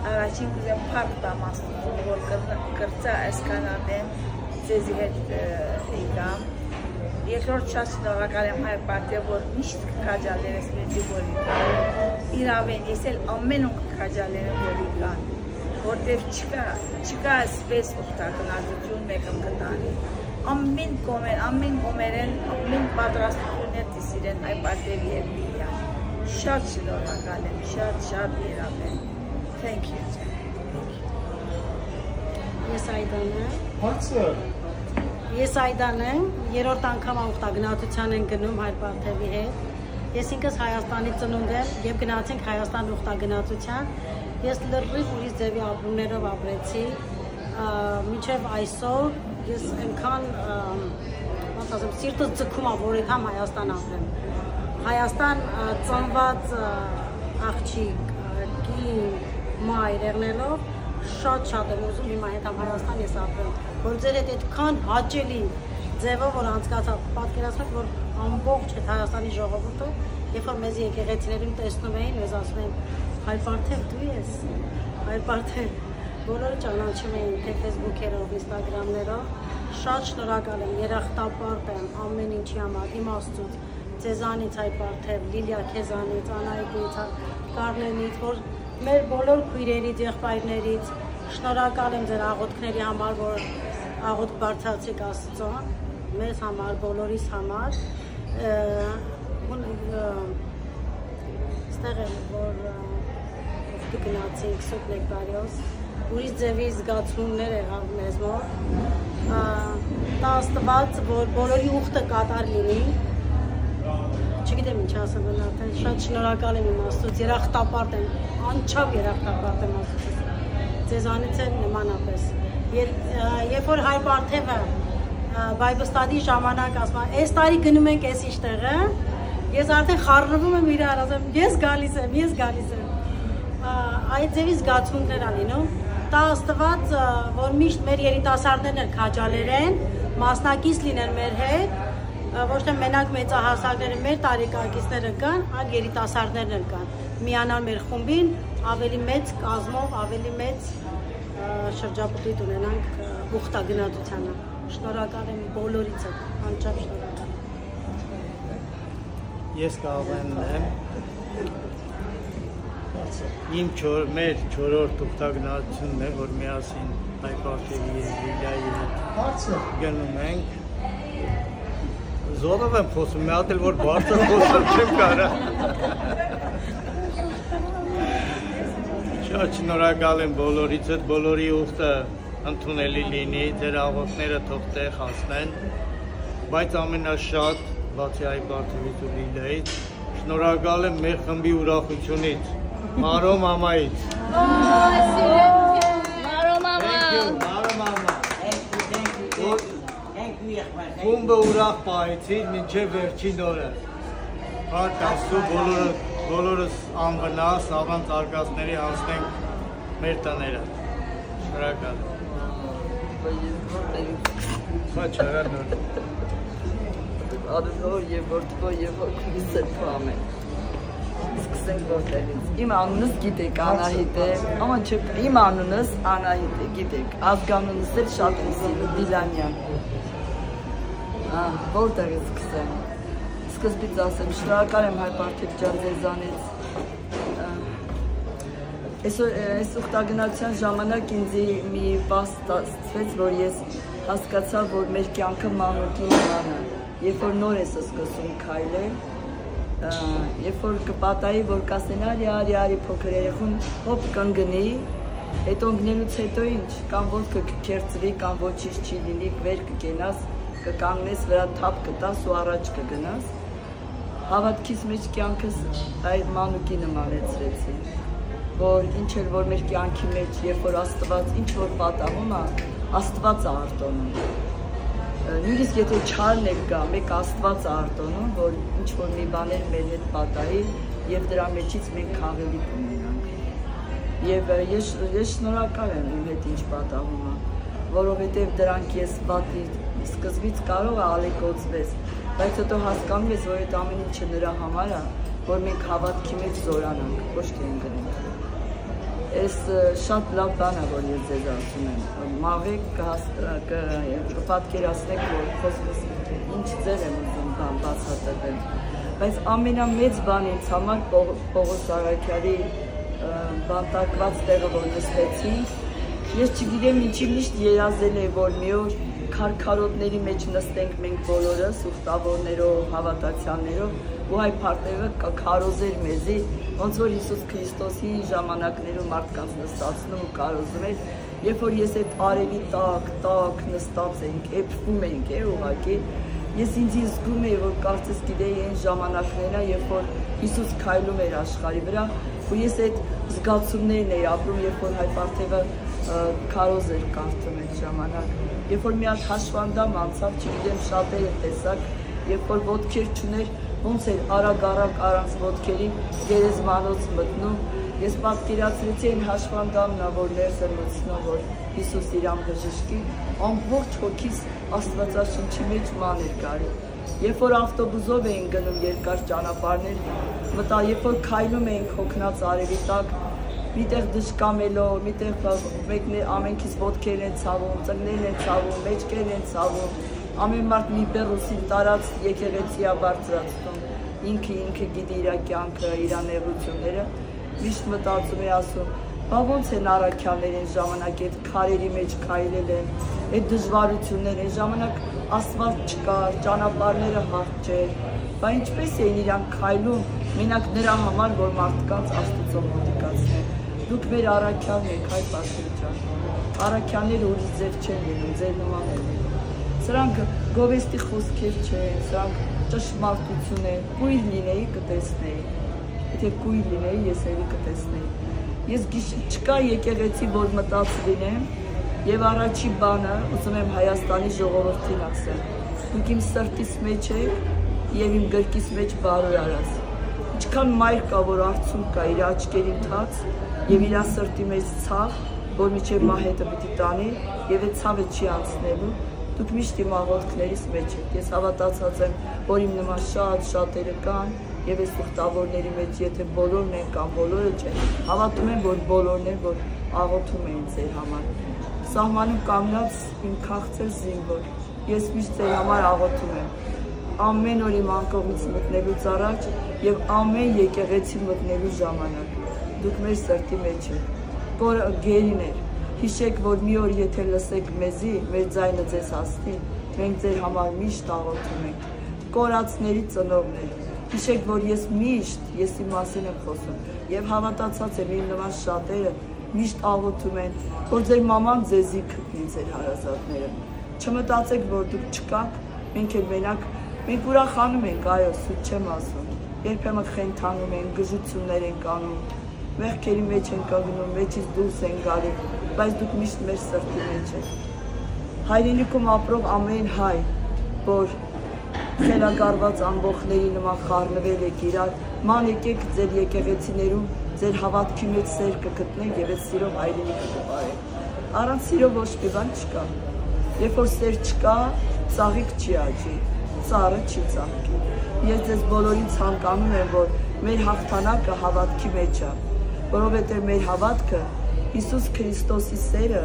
Առաջին կուզեմ փառք տամ Աստուծուն, որ կր-, կրցայ այսքան ատեն ձեզի հետ, ը, եկամ։ Երկրորդ շատ շնորհակալ եմ Հայր Պարտեւ, որ միշտ կը քաջալերես մեզի, որ եկան։ Իրաւեն, ես էլ ամեն օր կը քաջալերեմ, որ եկան, որտեւ չկա, չկա այսպես ուխտագնացութիւն մեկը կը տանի։ Ամեն կողմէն, ամեն կողմերէն, ամեն պատրաստություններ դիսիրեն Հայր Պարտեւ եւ Լիլիա։ Շատ շնորհակալ եմ, շատ, շատ իրաւեն։ Thank you. Ես Այդան եմ։ Հարցը։ Ես Այդան եմ, երրորդ անգամ ա ուխտագնացութեան են գնում Հայր Պարթեւի հետ։ Ես ինքս Հայաստանի ծնունդ եմ եւ գնացինք Հայաստան ուխտագնացութեան։ Ես լրիվ ուրիշ ձեւի ապրումներով ապրեցի, ա, մինչեւ այսօր ես այնքան, ա, ոնց ասեմ, սիրտս ձգում ա, որ եկամ Հայաստան ապրեմ։ Հայաստան, ա, ծնված, ա, աղջիկ, ա, կին, մայր եղնելով, շատ-շատ եմ ուզում հիմա եկամ Հայաստան, ես ապրեմ, որ ձեր հետ այդքան հաճելի ձևով որ անցկացա, պատկերացնեք, որ Ամբողջ այդ Հայաստանի ժողովուրդը, երբ որ մեզ եկեղեցիներուն տեսնում էին, մեզ ասում էին. «Հայ Պարթեւ դու ես, Հայ Պարթեւ»։ Բոլորը ճանաչում էին թե Facebook-երով, Instagram-ներով։ Շատ շնորհակալ եմ, երախտապարտ եմ ամեն ինչի համար, իմ Աստծուց, ձեզանից, Հայ Պարթեւ, Լիլիա, քեզանից, Անահիտից, Կարմենից, որ մեր բոլոր քույրերից, եղբայրներից շնորհակալ եմ ձեր աղոթքների համար, որ աղոթք բարձրացրիք Աստծուն, մեզ համար, բոլորիս համար։ Ը, ուն-, ը, Ստեղ էր, որ, ը, ուխտի գնացինք Սուրբ Նեկտարիոս, ուրիշ ձևի զգացումներ եղավ մեզ մոտ։ Ա, տա Աստուած, որ բոլորի ուխտը կատար լինի։ Չգիտեմ ինչ ասեմ, բնական, շատ շնորհակալ եմ իմ Աստծուց, երախտապարտ եմ, անչափ երախտապարտ եմ Աստծուց։ Ձեզանից էլ նմանապես։ Եր-, ա, երբ որ Հայ Պարթեւը, ա, Bible study ժամանակ ասում է, «Այս տարի գնում ենք այս իշտեղը», ես արդեն խառնվում եմ իրար, ասեմ, «Ես գալիս եմ, ես գալիս եմ»։ Ա, այդ ձևի զգացմունքներ ա լինում։ Տա Աստուած, ա, որ միշտ մեր երիտասարդներն էլ քաջալերեն, մասնակից լինեն մեր հետ, ա, ոչ թե մենակ մեծահասակները, մեր տարեկան կիցները կան, այլ երիտասարդներն էլ կան։ Միանալ մեր խումբին, ավելի մեծ կազմով, ավելի մեծ, ա, շրջապտույտ ունենանք, ա, ուխտագնացությանը։ Շնորհակալ եմ բոլորիցս, անչափ շնորհակալ եմ։ Ես կավենն եմ։ Իմ չոր-, մեր չորրորդ ուխտագնացությունն է, որ միասին Հայ Պարթեւի եւ Լիլիայի հետ գնում ենք։ Զորով եմ խոսում, մի հատ էլ որ բարձր խոսել չեմ կարա։ Շատ շնորհակալ եմ բոլորիցս, բոլորի ուխտը ընդունելի լինի, ձեր աղոթքները թող տեղ հասնեն, բայց ամենաշատ, բացի Հայ Պարթեւից ու Լիլիայից, շնորհակալ եմ մեր խմբի ուրախությունից, Մարո մամայից։ Մարո մամա։ Thank you, Մարո մամա։ Thank you, thank you, thank you, thank you, եղբայր, thank you։ Խումբը ուրախ պահեցի մինչեւ վերջին օրը։ Փառք Աստծո, բոլորը, բոլորս անվնաս, առանց արկածների հասնենք մեր տները։ Շնորհակալ եմ։ Բայց ես որտեղի Քա չարա նոր։ Անունով եւ որդւով եւ հոգուս է, ամեն։ Սկսենք որտեղից։ Իմ անունս գիտեք, Անահիտ է, ամա չէ, իմ անունս Անահիտ է, գիտեք, ազգանունս էլ շատ հուսին, Դիլանյան։ Ա, որտեղից սկսեմ։ Սկզբից ասեմ, շնորհակալ եմ, Հայ Պարթեւ ջան, ձեզանից։ Ա, այսօր, այս ուխտագնացության ժամանակ ինձ մի պահ ստացվեց, որ ես հասկացայ, որ մեր կյանքը մանուկի նման է, երբ որ նոր ես սկսում քայլել, ա, երբ որ կը պատահի, որ կասեն, «Արի, արի, արի», փոքր երեխուն հոպ կընկնի, հետո ընկնելուց հետո ինչ, կամ ոտքը կքերծվի, կամ ոչինչ չի լինի, վեր կկենաս, կկանգնես, վրայ թափ կտաս ու առաջ կգնաս։ Հաւատքիս մէջ կեանքս այդ մանուկի նմանեցրեցի, որ ինչ էլ որ մեր կեանքի մէջ, երբ որ Աստուած ինչ որ պատահում ա, Աստուած ա արտոնում։ Ը, նոյնիսկ եթէ չարն էլ կայ, մէկ Աստուած ա արտոնում, որ ինչ որ մի բաներ մեր հետ պատահի, եւ դրա մեջից մենք քաղելիք ունենանք։ Եւ, ը, ես, ես շնորհակալ եմ իմ հետ ինչ պատահում ա, որովհետեւ դրանք ես վատի սկզբից կարող ա ալեկոծվես, բայց հետո հասկանում ես, որ այդ ամեն ինչը նրա համար ա, որ մենք հաւատքի մեջ զորանանք, ոչ թե ընկնենք։ Այս, ը, շատ լավ բան ա, որ ես ձեզ ասում եմ, մաղեք, կհաս-, ը, կ-, կպատկերացնեք, որ խոսքս ինչ ձև եմ ուզում բան բացատրել, բայց ամենամեծ բան ինձ համար Պող-, Պողոս Արաքյալի, ը, բանտարկված տեղը, որ նստեցինք, ես չգիտեմ ինչի միշտ երազել էի, որ մի օր քարքարոտնների մեջ նստենք մենք բոլորս, ուխտավորներով, հաւատացյալներով, ու Հայ Պարթեւը կը քարոզէր մեզի, ոնց որ Յիսուս Քրիստոսի ժամանակներուն մարդկանց նստացնում ու քարոզում էր, երբ որ ես այդ արեւի տակ, տակ նստած ենք, էփվում ենք, է, ուղղակի, ես ինձ զգում էի, որ կարծես գիտեի այն ժամանակներն ա, երբ որ Յիսուս քայլում էր աշխարհի վրայ, ու ես այդ զգացումներն էի ապրում, երբ որ Հայ Պարթեւը, ը, քարոզ էր կարդում այդ ժամանակ, երբ որ մի հատ հաշվանդամ անցավ, չգիտեմ, շատերը տեսաք, երբ որ ոտքեր չուներ, ոնց էր արագ-արագ առանց ոտքերի գերեզմանոց մտնում, ես պատկերացրեցի այն հաշվանդամն ա, որ ներս էր մտցնում, որ Յիսուս իրան բժշկի, ամբողջ հոգիս Աստուածաշունչի մեջ ման էր գալու։ Երբ որ ավտոբուսով էինք գնում երկար ճանապարհներ, մտա, երբ որ քայլում էինք հոգնած արեւի տակ, միտեղ դժկամելով, միտեղ մեկն է, ամենքիս ոտքերն են ցավում, ծնկներն են ցավում, մեջքերն են ցավում, ամեն մարդ մի բեռ ուսին տարած եկեղեցի ա բարձրացնում, ինքը ինքը գիտի իր կյանքը, իր նեղությունները, միշտ մտածում է, ասում, բա ո՞նց են առաքյալներ այն ժամանակ այդ քարերի մեջ քայլել են, այդ դժվարություններ են, ժամանակ Աստուած չկար, ճանապարհները հարթ չէր, բա ինչպես էին իրանք քայլում, մենակ նրա համար, որ մարդկանց Աստուծո մոտիկացնեն։ Դուք մեր առաքյալն եք, հայր Պասկին ջան։ Առաքյալները ուրիշ ձև չեն լինում, ձեր նման են լինում։ Սրանք գովեստի խոսքեր չեն, սրանք ճշմարտություն են, կույր լինեի, կտեսնեի։ Եթե կույր լինեի, ես էլի կտեսնեի։ Ես գիշ-, չկա եկեղեցի, որ մտած լինեմ, եւ առաջի բանը ուզում եմ Հայաստանի ժողովրդին ասեմ. դուք իմ սրտիս մեջ եք եւ իմ գրկիս մեջ բարոյ արած։ Ինչքան մայր կա, որ արցունք կա իր աչքերին թած եւ իր սրտի մեջ ցաւ, որ մինչեւ մահ հետը պիտի տանի, եւ այդ ցավը չի անցնելու, դուք միշտ իմ աղոթքներիս մեջ եք։ Ես հավատացած եմ, որ իմ նման շատ շատերը կան, եւ այս ուխտավորների մեջ, եթե բոլորն են կամ բոլորը չեն, հավատում եմ, որ բոլորն են, որ աղոթում էին ձեր համար։ Սահմանում կանգնած իմ քաղցր զինվոր, ես միշտ ձեր համար աղոթում եմ։ Ամեն օր իմ անկողնից մտնելուց առաջ եւ ամեն եկեղեցի մտնելու ժամանակ դուք մեր սրտի մեջ եք։ Կոր գերիներ, հիշեք, որ մի օր եթե լսեք մեզի, մեր ձայնը ձեզ հասնի, մենք ձեր համար միշտ աղոթում ենք։ Կորածների ծնողներ, հիշեք, որ ես միշտ, ես իմ մասին եմ խոսում, եւ հավատացած եմ, իմ նման շատերը միշտ աղոթում են, որ ձեր մաման ձեզի գտնի, ձեր հարազատները։ Չմտածեք, որ դուք չկաք, մենք էլ մենակ, մենք ուրախանում ենք, այո, սուտ չեմ ասում, երբեմն խենթանում ենք, գժություններ ենք անում, մեղքերի մեջ ենք ընկնում, մեջից դուրս են գալու, բայց դուք միշտ մեր սրտի մեջ եք։ Հայրենիքում ապրող ամեն հայ, որ խելագարված ամբոխների նման խառնվել եք իրար, ման եկեք ձեր եկեղեցիներում, ձեր հաւատքի մեջ սեր կը գտնեք եւ այդ սիրով հայրենիքը կը պահեք։ Առանց սիրով ոչ մի բան չկա։ Երբ որ սեր չկա, ծաղիկ չի աճի, ծառը չի ծաղկի։ Ես ձեզ բոլորին ցանկանում եմ, որ մեր հաղթանակը հաւատքի մեջ է, որովհետեւ մեր հաւատքը, Յիսուս Քրիստոսի սերը,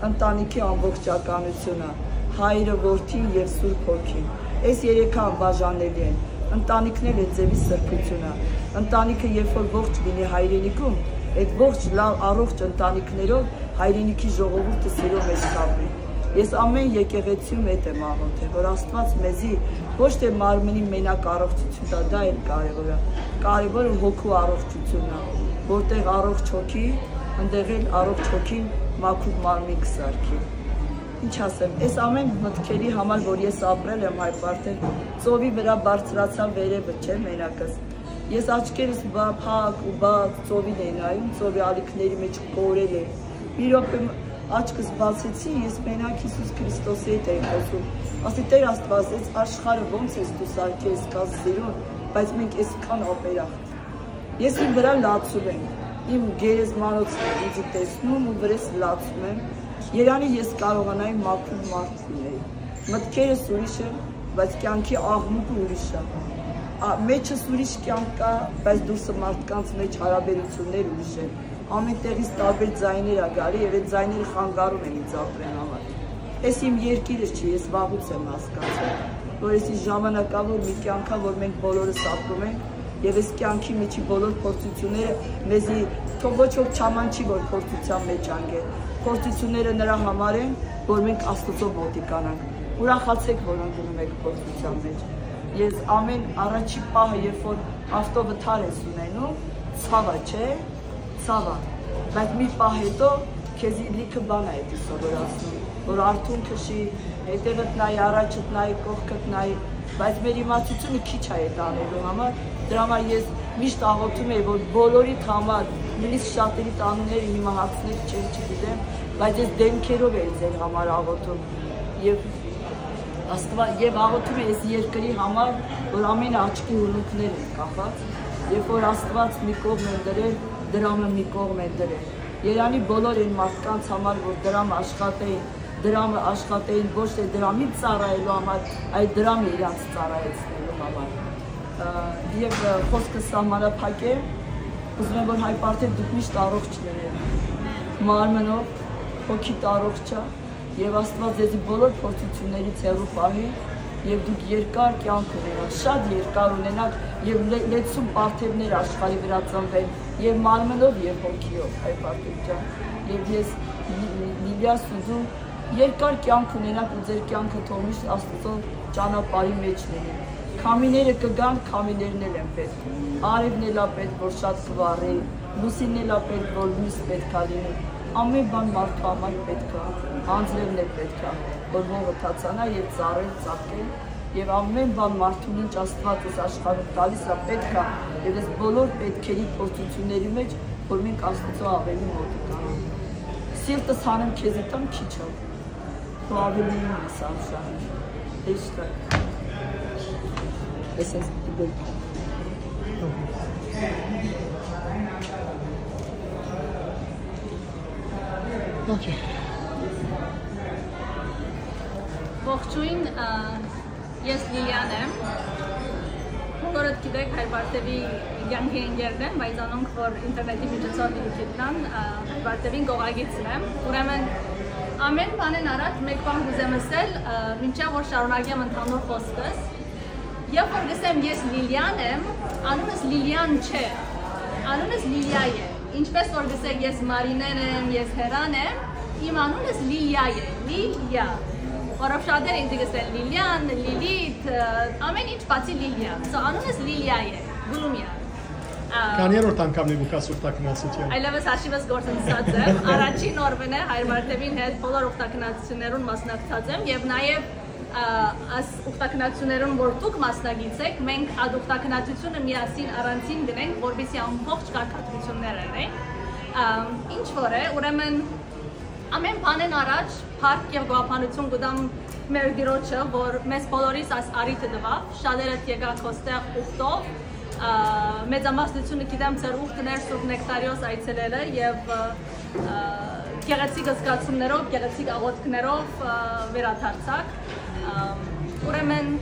ընտանիքի ամբողջականությունը, Հայրը, Որդին եւ Սուրբ Հոգին։ Այս երեքը անբաժանելի են։ Ընտանիքն էլ է ձեւի սրբությունը։ Ընտանիքը, երբ որ ողջ լինի հայրենիքում, այդ ողջ լաւ առողջ ընտանիքներով հայրենիքի ժողովուրդը սիրո մեջ կապրի։ Ես ամեն եկեղեցիում հետ եմ աղոթել, որ Աստուած մեզի ոչ թե մարմնի մենակ առողջություն տայ, դա էլ կարեւոր է։ Կարեւորը հոգու առողջությունն է, որտեղ առողջ հոգի, ընդեղ էլ առողջ հոգին մաքուր մարմին կը սարքի։ Ինչ ասեմ, այս ամեն մտքերի համար, որ ես ապրել եմ, հայ պարտեր, ծովի վրա բարձրացա վերևը, չէ, մենակս։ Ես աչքերս բա-, փակ ու բաց ծովին էի նայում, ծովի ալիքների մեջ կորել է։ Մի րոպե մ-, աչքս բացեցի, ես մենակ Յիսուս Քրիստոսի հետ էի խոսում։ Ասի, «Տեր Աստված, այս աշխարհը ոնց ես դու սարքես, կաս սիրուն, բայց մենք այսքան ապերախտ»։ Ես իմ վրա լացում եմ, իմ գերեզմանոցն է ինձ տեսնում ու վրես լացում եմ։ Երանի ես կարողանայի մաքուր մարդ լինեի։ Մտքերս ուրիշ են, բայց կյանքի աղմուկը ուրիշ է։ Ա, մեջս ուրիշ կյանք կա, բայց դուրսը մարդկանց մեջ հարաբերություններ ուրիշ են։ Ամեն տեղից տարբեր ձայներ ա գալի, եւ այդ ձայները խանգարում են ինձ ապրեն համար։ Էս իմ երկիրս չի, ես վաղուց եմ հասկացել, որ էս ժամանակավոր մի կյանք ա, որ մենք բոլորս ապրում ենք, եւ այս կյանքի միջի բոլոր փորձությունները մեզի թող ոչ ոք չամանչի, որ փորձության մեջ անգե։ Փորձությունները նրա համար են, որ մենք Աստուծո մոտիկանանք։ Ուրախացեք, որ ընկնում եք փորձության մեջ։ Ես ամեն առաջի պահը, երբ որ ավտովթար ես ունենում, ցաვა, չէ՞, ցաვა, բայց մի պահ հետո քեզի լիքը բան ա էդի սովորացնում, որ արթուն քշի, հետևդ նայի, առաջդ նայի, կողքդ նայի, բայց մեր իմացությունը քիչ ա այդ անելու համար, դրա համար ես միշտ աղոթում էի, որ բոլորիդ համար, նույնիսկ շատերիդ անունները հիմա հարցներ չեմ, չգիտեմ, բայց ես դեմքերով էի ձեր համար աղոթում, եւ Աստուած, եւ աղոթում է այս երկրի համար, որ ամենը աչքի հունունքներ են կախած, երբ որ Աստուած մի կողմ են դրել, դրամը մի կողմ են դրել։ Երանի բոլոր այն մարդկանց համար, որ դրամը աշխատեին, դրամը աշխատէին ոչ թե դրամին ծառայելու համար, այլ դրամը իրանց ծառայեցնելու համար։ Ա, եւ, ա, խոսքը սահմանափակ է, ուզում եմ, որ Հայ Պարթեւ դուք միշտ առողջ մնաք, մարմնով, հոգիդ առողջ է, եւ Աստուած ձեզի բոլոր փորձութիւններից հեռու պահի, եւ դուք երկար կեանք ունենաք, շատ երկար ունենաք, եւ լե-, լեցուն պարթեւներ աշխարհի վրայ ծնվեն, եւ մարմնով, եւ հոգիով, Հայ Պարթեւ ջան։ Եւ ես Լի-, Լիլիա Սուզու երկար կեանք ունենաք ու ձեր կեանքը թող միշտ Աստուծոյ ճանապարհի մէջ լինի։ Քամիները կը գան, քամիներն էլ են պետք։ Արեւն էլ ա պետք, որ շատ կը վառի, լուսինն էլ ա պետք, որ լոյս պետք ա լինի։ Ամեն բան մարդու համար պետք ա, անձրեւն էլ պետք ա, որ հողը թացանայ եւ ծառեր ծաղկեն, եւ ամեն բան մարդուն ինչ Աստուած այս աշխարհում տալիս ա, պետք ա, եւ այս բոլոր պետքերի փորձութիւնների մէջ, որ մենք Աստուծոյ ավելի մօտ գանք։ Սիրտս հանեմ քեզի տամ քիչ ա, դու ավելի իմ ես արժանի։ Հեշտ է։ Ես ես դիպել։ Okay։ Ողջույն, ա, ես Լիլիան եմ։ Բոլորդ գիտեք, Հայ Պարթեւի կեանքի ընկերն եմ, բայց անոնք, որ ինտերնետի միջոցով պիտի գիտնան, ա, Հայ Պարթեւին կողակիցն եմ։ Ուրեմն, ամեն բանէն առաջ մէկ բան կ'ուզեմ ըսել, ա, մինչեւ որ շարունակեմ ընդհանուր խօսքս։ Երբ որ կ'ըսեմ ես Լիլիան եմ, անունս Լիլիան չէ, անունս Լիլիա է։ Ինչպես որ կ'ըսեք, ես Մարինեն եմ, ես Հերան եմ, իմ անունս Լիլիա է, Լիլիա։ Որովհետեւ շատերը ինձ կ'ըսեն Լիլիան, Լիլիթ, ը, ամեն ինչ բացի Լիլիա։ So, անունս Լիլիա է, Գլումիա։ Ա, քանի՞երորդ անգամն է դուք այս ուխտագնացութեան։ Այլևս հաշիվս գործընծած եմ։ Առաջին օրվան է Հայր Պարթեւին հետ բոլոր ուխտագնացություններուն մասնակցած եմ եւ նաեւ, ա, այս ուխտագնացություններուն, որ դուք մասնակից եք, մենք այդ ուխտագնացությունը միասին առանձին գնենք, որպեսզի ամբողջ կարգադրությունները ընենք։ Ա, ինչ որ է, ուրեմն ամեն բանէն առաջ փառք եւ գոհաբանություն կու տամ մեր Տիրոջը, որ մեզ բոլորիս այս առիթը տուաւ, շատերդ եկաք հոստեղ ուխտով, ա, մեծամասնությունը գիտեմ ձեր ուխտն էր Սուրբ Նեկտարիոս այցելելը եւ, ա, գեղեցիկ զգացումներով, գեղեցիկ աղոթքներով, ա, վերադարձաք։ Ա, ուրեմն,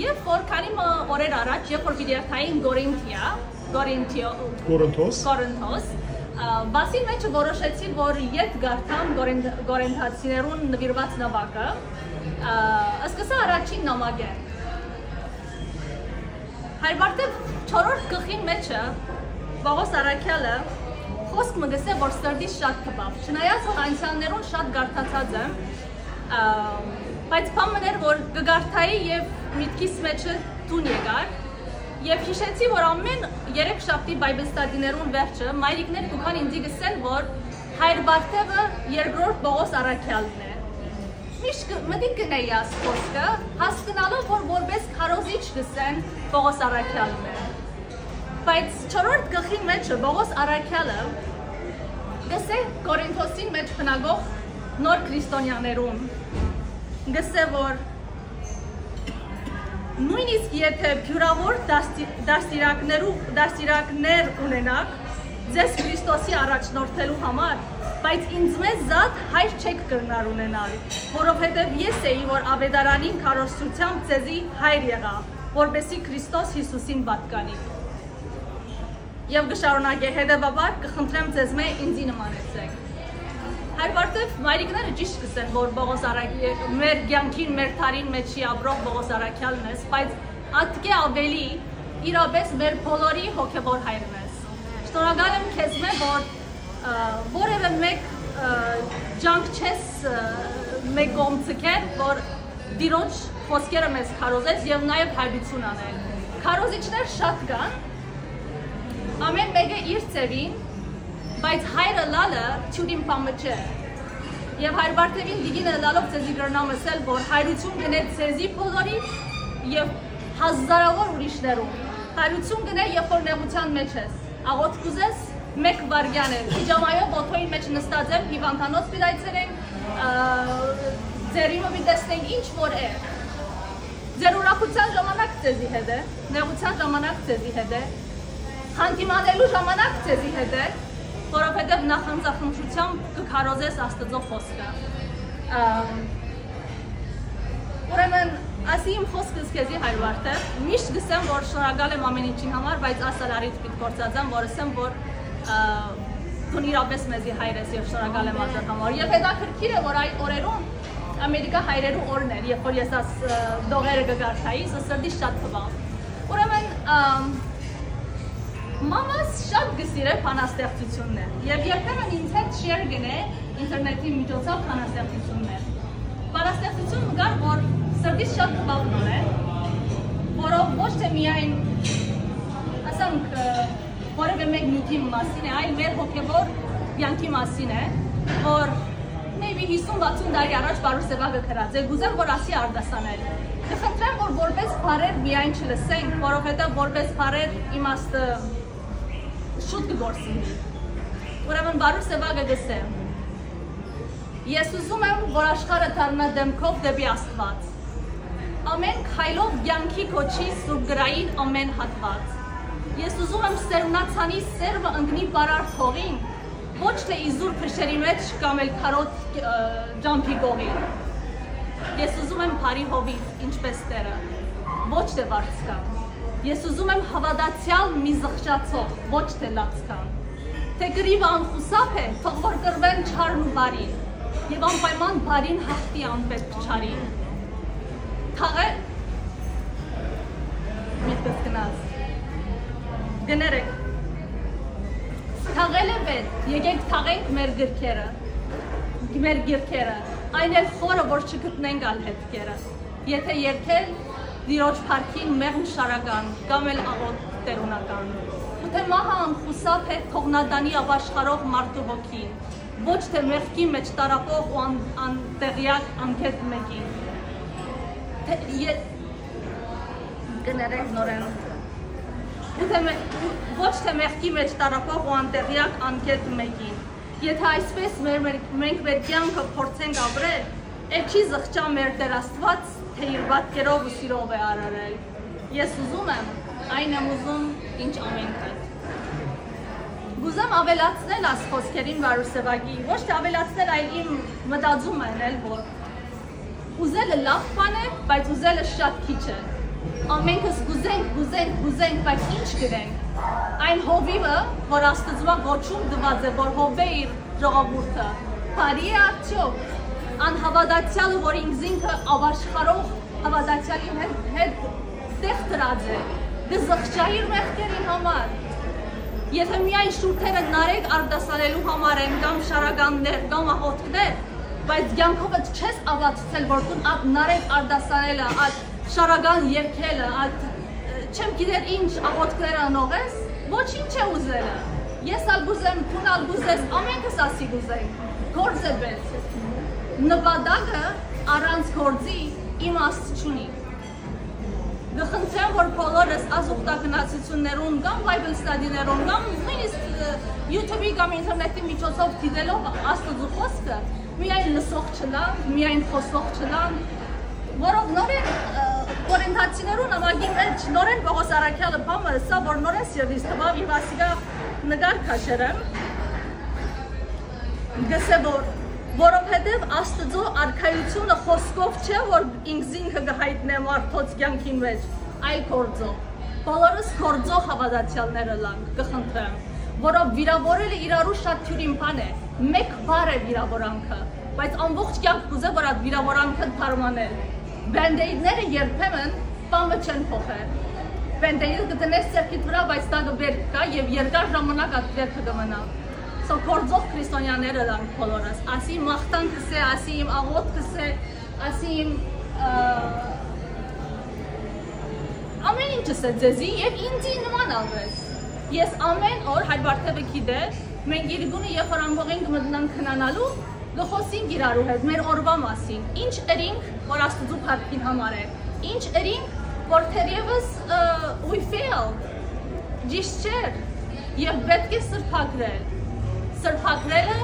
երբ որ քանի մը օրեր առաջ, երբ որ պիտի երթային Կորինթիա, Կորինթիո-, Կորինթոս։ Կորինթոս, ա, բասին մեջ որոշեցի, որ յետ կարդամ Կորինթ-, Կորինթացիներուն նվիրված նամակը, ա, սկսա առաջին նամակը։ Հայր Պարթեւ չորրորդ գլխին մեջը Պողոս առաքեալը խօսք մը կ'ըսէ, որ սրտիս շատ թպաւ։ Չնայած որ անցեալներուն շատ կարդացած եմ, ա, բայց բան մըն էր, որ կը կարդայի եւ միտքիս մեջը տուն եկար, եւ յիշեցի, որ ամեն երեք շաբթի Bible study-ներուն վերջը մայրիկներ կու գան ինձի կ'ըսեն, որ Հայր Պարթեւը երկրորդ Պողոս առաքեալն է։ Միշտ կը, մտիկ կ'ընէի այս խօսքը, հասկնալով, որ որպես քարոզիչ կ'ըսեն Պողոս առաքեալն է։ Բայց չորրորդ գլխին մեջը Պողոս առաքեալը կ'ըսէ Կորինթոսին մեջ բնակող նոր քրիստոնյաներուն, կ'ըսէ, որ նոյնիսկ եթէ բիւրաւոր դաստի-, դաստիարակներու-, դաստիարակներ ունենաք ձեզ Քրիստոսի առաջնորդելու համար, բայց ինձմէ զատ հայր չէք կրնար ունենալ, որովհետեւ ես էի, որ աւետարանին քարոզչութեամբ ձեզի հայր եղայ, որպեսզի Քրիստոս Յիսուսին պատկանիք։ Եւ կը շարունակէ, հետեւաբար կը խնդրեմ ձեզմէ, ինձի նմանեցէք։ Հայր Պարթեւ, մայրիկները ճիշտ կ'ըսեն, որ Պողոս առաքյալ, մեր կեանքին, մեր դարին մեջ չի ապրող Պողոս առաքյալն ես, բայց ատկէ աւելի իրապէս մեր բոլորի հոգեւոր հայրն ես։ Շնորհակալ եմ քեզմէ, որ, ը, որեւէ մէկ, ը, ջանք չես, ը, մէկ կողմ ձգեր, որ Տիրոջ խօսքերը մեզ քարոզես եւ նաեւ հայրություն անեն։ Քարոզիչներ շատ կան, ամեն մէկը իր ձեւին, բայց հայր ըլլալը դիւրին բան մը չէ։ Եւ Հայր Պարթեւին տիկին ըլլալով ձեզի կրնամ ըսել, որ հայրություն կ'ընէ ձեզի բոլորի եւ հազարաւոր ուրիշներուն։ Հայրություն կ'ընէ, երբ որ նեղութեան մեջ ես, աղօթք կ'ուզես, մէկ վայրկեան է։ Պիջամայով օթոյին մեջ նստած եմ, հիւանդանոց պիտի այցելենք, ա, ձեռի մը պիտի տեսնենք, ինչ որ է։ Ձեր ուրախութեան ժամանակ ձեզի հետ է, նեղութեան ժամանակ ձեզի հետ է, հանդիմանելու ժամանակ ձեզի հետ է, որովհետեւ նախանձախնդրութեամբ կը քարոզես Աստուծոյ խօսքը։ Ամ, ուրեմն, ասի իմ խոսքս քեզի, հայր Վարդեր, միշտ կսեմ, որ շնորհակալ եմ ամեն ինչին համար, բայց ասալ առիթ պիտի գործածեմ, որ ասեմ, որ, ա, դուն իրապես մեզի հայր ես եւ շնորհակալ եմ ասել համար։ Եւ հետաքրքիր է, որ այդ օրերուն Ամերիկա հայրերու օրն էր, երբ որ ես աս, ա, դողերը կկարդայի, սա սրտիս շատ թվա։ Ուրեմն, ամ, մամաս շատ կսիրե բանաստեղծություններ եւ երբեմն ինձ հետ շեր գնե ինտերնետի միջոցով բանաստեղծություններ։ Բանաստեղծություն մը կար, որ սրտիս շատ թվաυνոր է, որով ոչ թե միայն, ասենք, ը, որևէ մէկ նիւթի մասին է, այլ մեր հոգեվոր կեանքի մասին է, որ maybe հիսուն վաթսուն տարի առաջ Պարուս Սեվակը գրած է, կուզեմ, որ ասի արտասանել։ Կխնդրեմ, որ որպես բառեր միայն չլսենք, որովհետեւ որպես բառեր իմաստը շուտ կկորսնի։ Ուրեմն Պարուս Սեվակը գսե. «Ես ուզում եմ, որ աշխարհը դառնա դեմքով դեպի Աստուած։ Ամեն քայլով կեանքի կոչի սուրբ գրային ամեն հատուած։ Ես ուզում եմ սերմնացանի սերմը ընկնի պարարտ հողին, ոչ թե իզուր փշերի մեջ կամ էլ քարոտ, ը, ճամբի կողին։ Ես ուզում եմ բարի հովիվ, ինչպես Տերը, ոչ թե վարձկան։ Ես ուզում եմ հավատացյալ մի զղջացող, ոչ թե լացկան։ Թե կռիվը անխուսափ է, թող որ կռվեն չարն ու բարին, եւ անպայման բարին հաղթի անպետք չարին։ Թաղե-», միտքս գնաց։ Կներեք։ «Թաղել է վետ, եկեք թաղենք մեր գրքերը, մեր գրքերը, այն էլ խորը, որ չգտնենք ալ հետքերը։ Եթե երգել, Տիրոջ փառքին մեղմ շարական, կամ էլ աղոտ տերունական։ Ու թե մահը անխուսափ է, թող նա տանի ապաշխարող մարդու հոգին, ոչ թե մեղքի մեջ տառապող ու ան-, անտեղյակ անկետ մեկին։ Թե, ե-, կներեք նորեն։ Ու թե մե-, ու ոչ թե մեղքի մեջ տառապող ու անտեղյակ անկետ մեկին։ Եթե այսպես մեր, մեր, մենք մեր կեանքը փորձենք ապրել, է չի զղջա մեր Տեր Աստուած, թե իր պատկերով ու սիրով է արարել։ Ես ուզում եմ, այն եմ ուզում, ինչ ամենքը»։ Կուզեմ ավելացնել աս խոսքերին Պարուս Սեվակի, ոչ թե ավելացնել, այլ իմ մտածումը էն էլ, որ ուզելը լաւ բան է, բայց ուզելը շատ քիչ է։ Ամենքս կուզենք, կուզենք, կուզենք, բայց ի՞նչ կրենք։ Այն հովիվը, որ Աստուծմա կոչում տուած է, որ հովէ իր ժողովուրդը, բարի՞ է արդյոք։ Անհավատացյալը, որ ինքզինքը ապաշխարող հավատացյալին հետ, հետ տեղ դրած է, կը զղջայ իր մեղքերին համար։ Եթե միայն շուրթերը նարեկ արտասանելու համար են, կամ շարականներ, կամ աղոթքներ, բայց կեանքովդ չես աբացուցել, որ դուն այդ նարեկ արտասանելը, այդ շարական երգելը, այդ, ը, չեմ գիտեր ինչ աղոթքները անող ես, ոչինչ է ուզելը։ Ես ալ կուզեմ, դուն ալ կուզես, ամենքս ասի կուզենք, գործ է պետք։ Նպատակը առանց գործի իմաստ չունի։ Կխնդրեմ, որ բոլորս աս ուխտագնացություններուն կամ Bible study-ներուն կամ նույնիսկ, ը, YouTube-ի կամ ինտերնետի միջոցով դիտելով Աստուծոյ խոսքը, միայն լսող չլանք, միայն խոսող չլանք, որով նորեն, ը, Կորինթացիներուն ամագի մեջ նորեն Պողոս առաքյալը բանը ըսա, որ նորեն սիրտիս թվաւ եւ ասիկա նկար քաշեր եմ, գսե որ, որովհետեւ Աստուծոյ արքայութիւնը խօսքով չէ, որ ինքզինքը կը հայտնէ մարդոց կեանքին մեջ, այլ գործով։ Բոլորս գործող հաւատացեալներ ըլանք, կը խնդրեմ, որով վիրաւորելը իրարու շատ թիւրին բան է, մէկ բառ է վիրաւորանքը, բայց ամբողջ կեանք կուզէ, որ այդ վիրաւորանքը դարմանել։ Բենտեյդները երբեմն բանը չեն փոխեր։ Բենտեյդը կը դնես ձեռքիդ վրայ, բայց դա կը վեր գայ եւ երկար ժամանակ այդ վերքը կը մնայ։ So, գործող քրիստոնյաներ ըլանք բոլորս, ասի մաղթանքս է, ասի իմ աղոթքս է, ասի իմ, ը, ամեն ինչս է ձեզի եւ ինձի նման ալ ես։ Ես ամեն օր, հայր Բարթեւը գիտէ, մենք իր գունը երբ որ անկողին կը մտնանք քնանալու, կը խօսենք իրարու հետ մեր օրվա մասին, ինչ ըրինք, որ Աստուծոյ փառքին համար է, ինչ ըրինք, որ թերեւս, ը, we failed, ճիշդ չէր, եւ պէտք է սրբագրել։ Սրբագրելը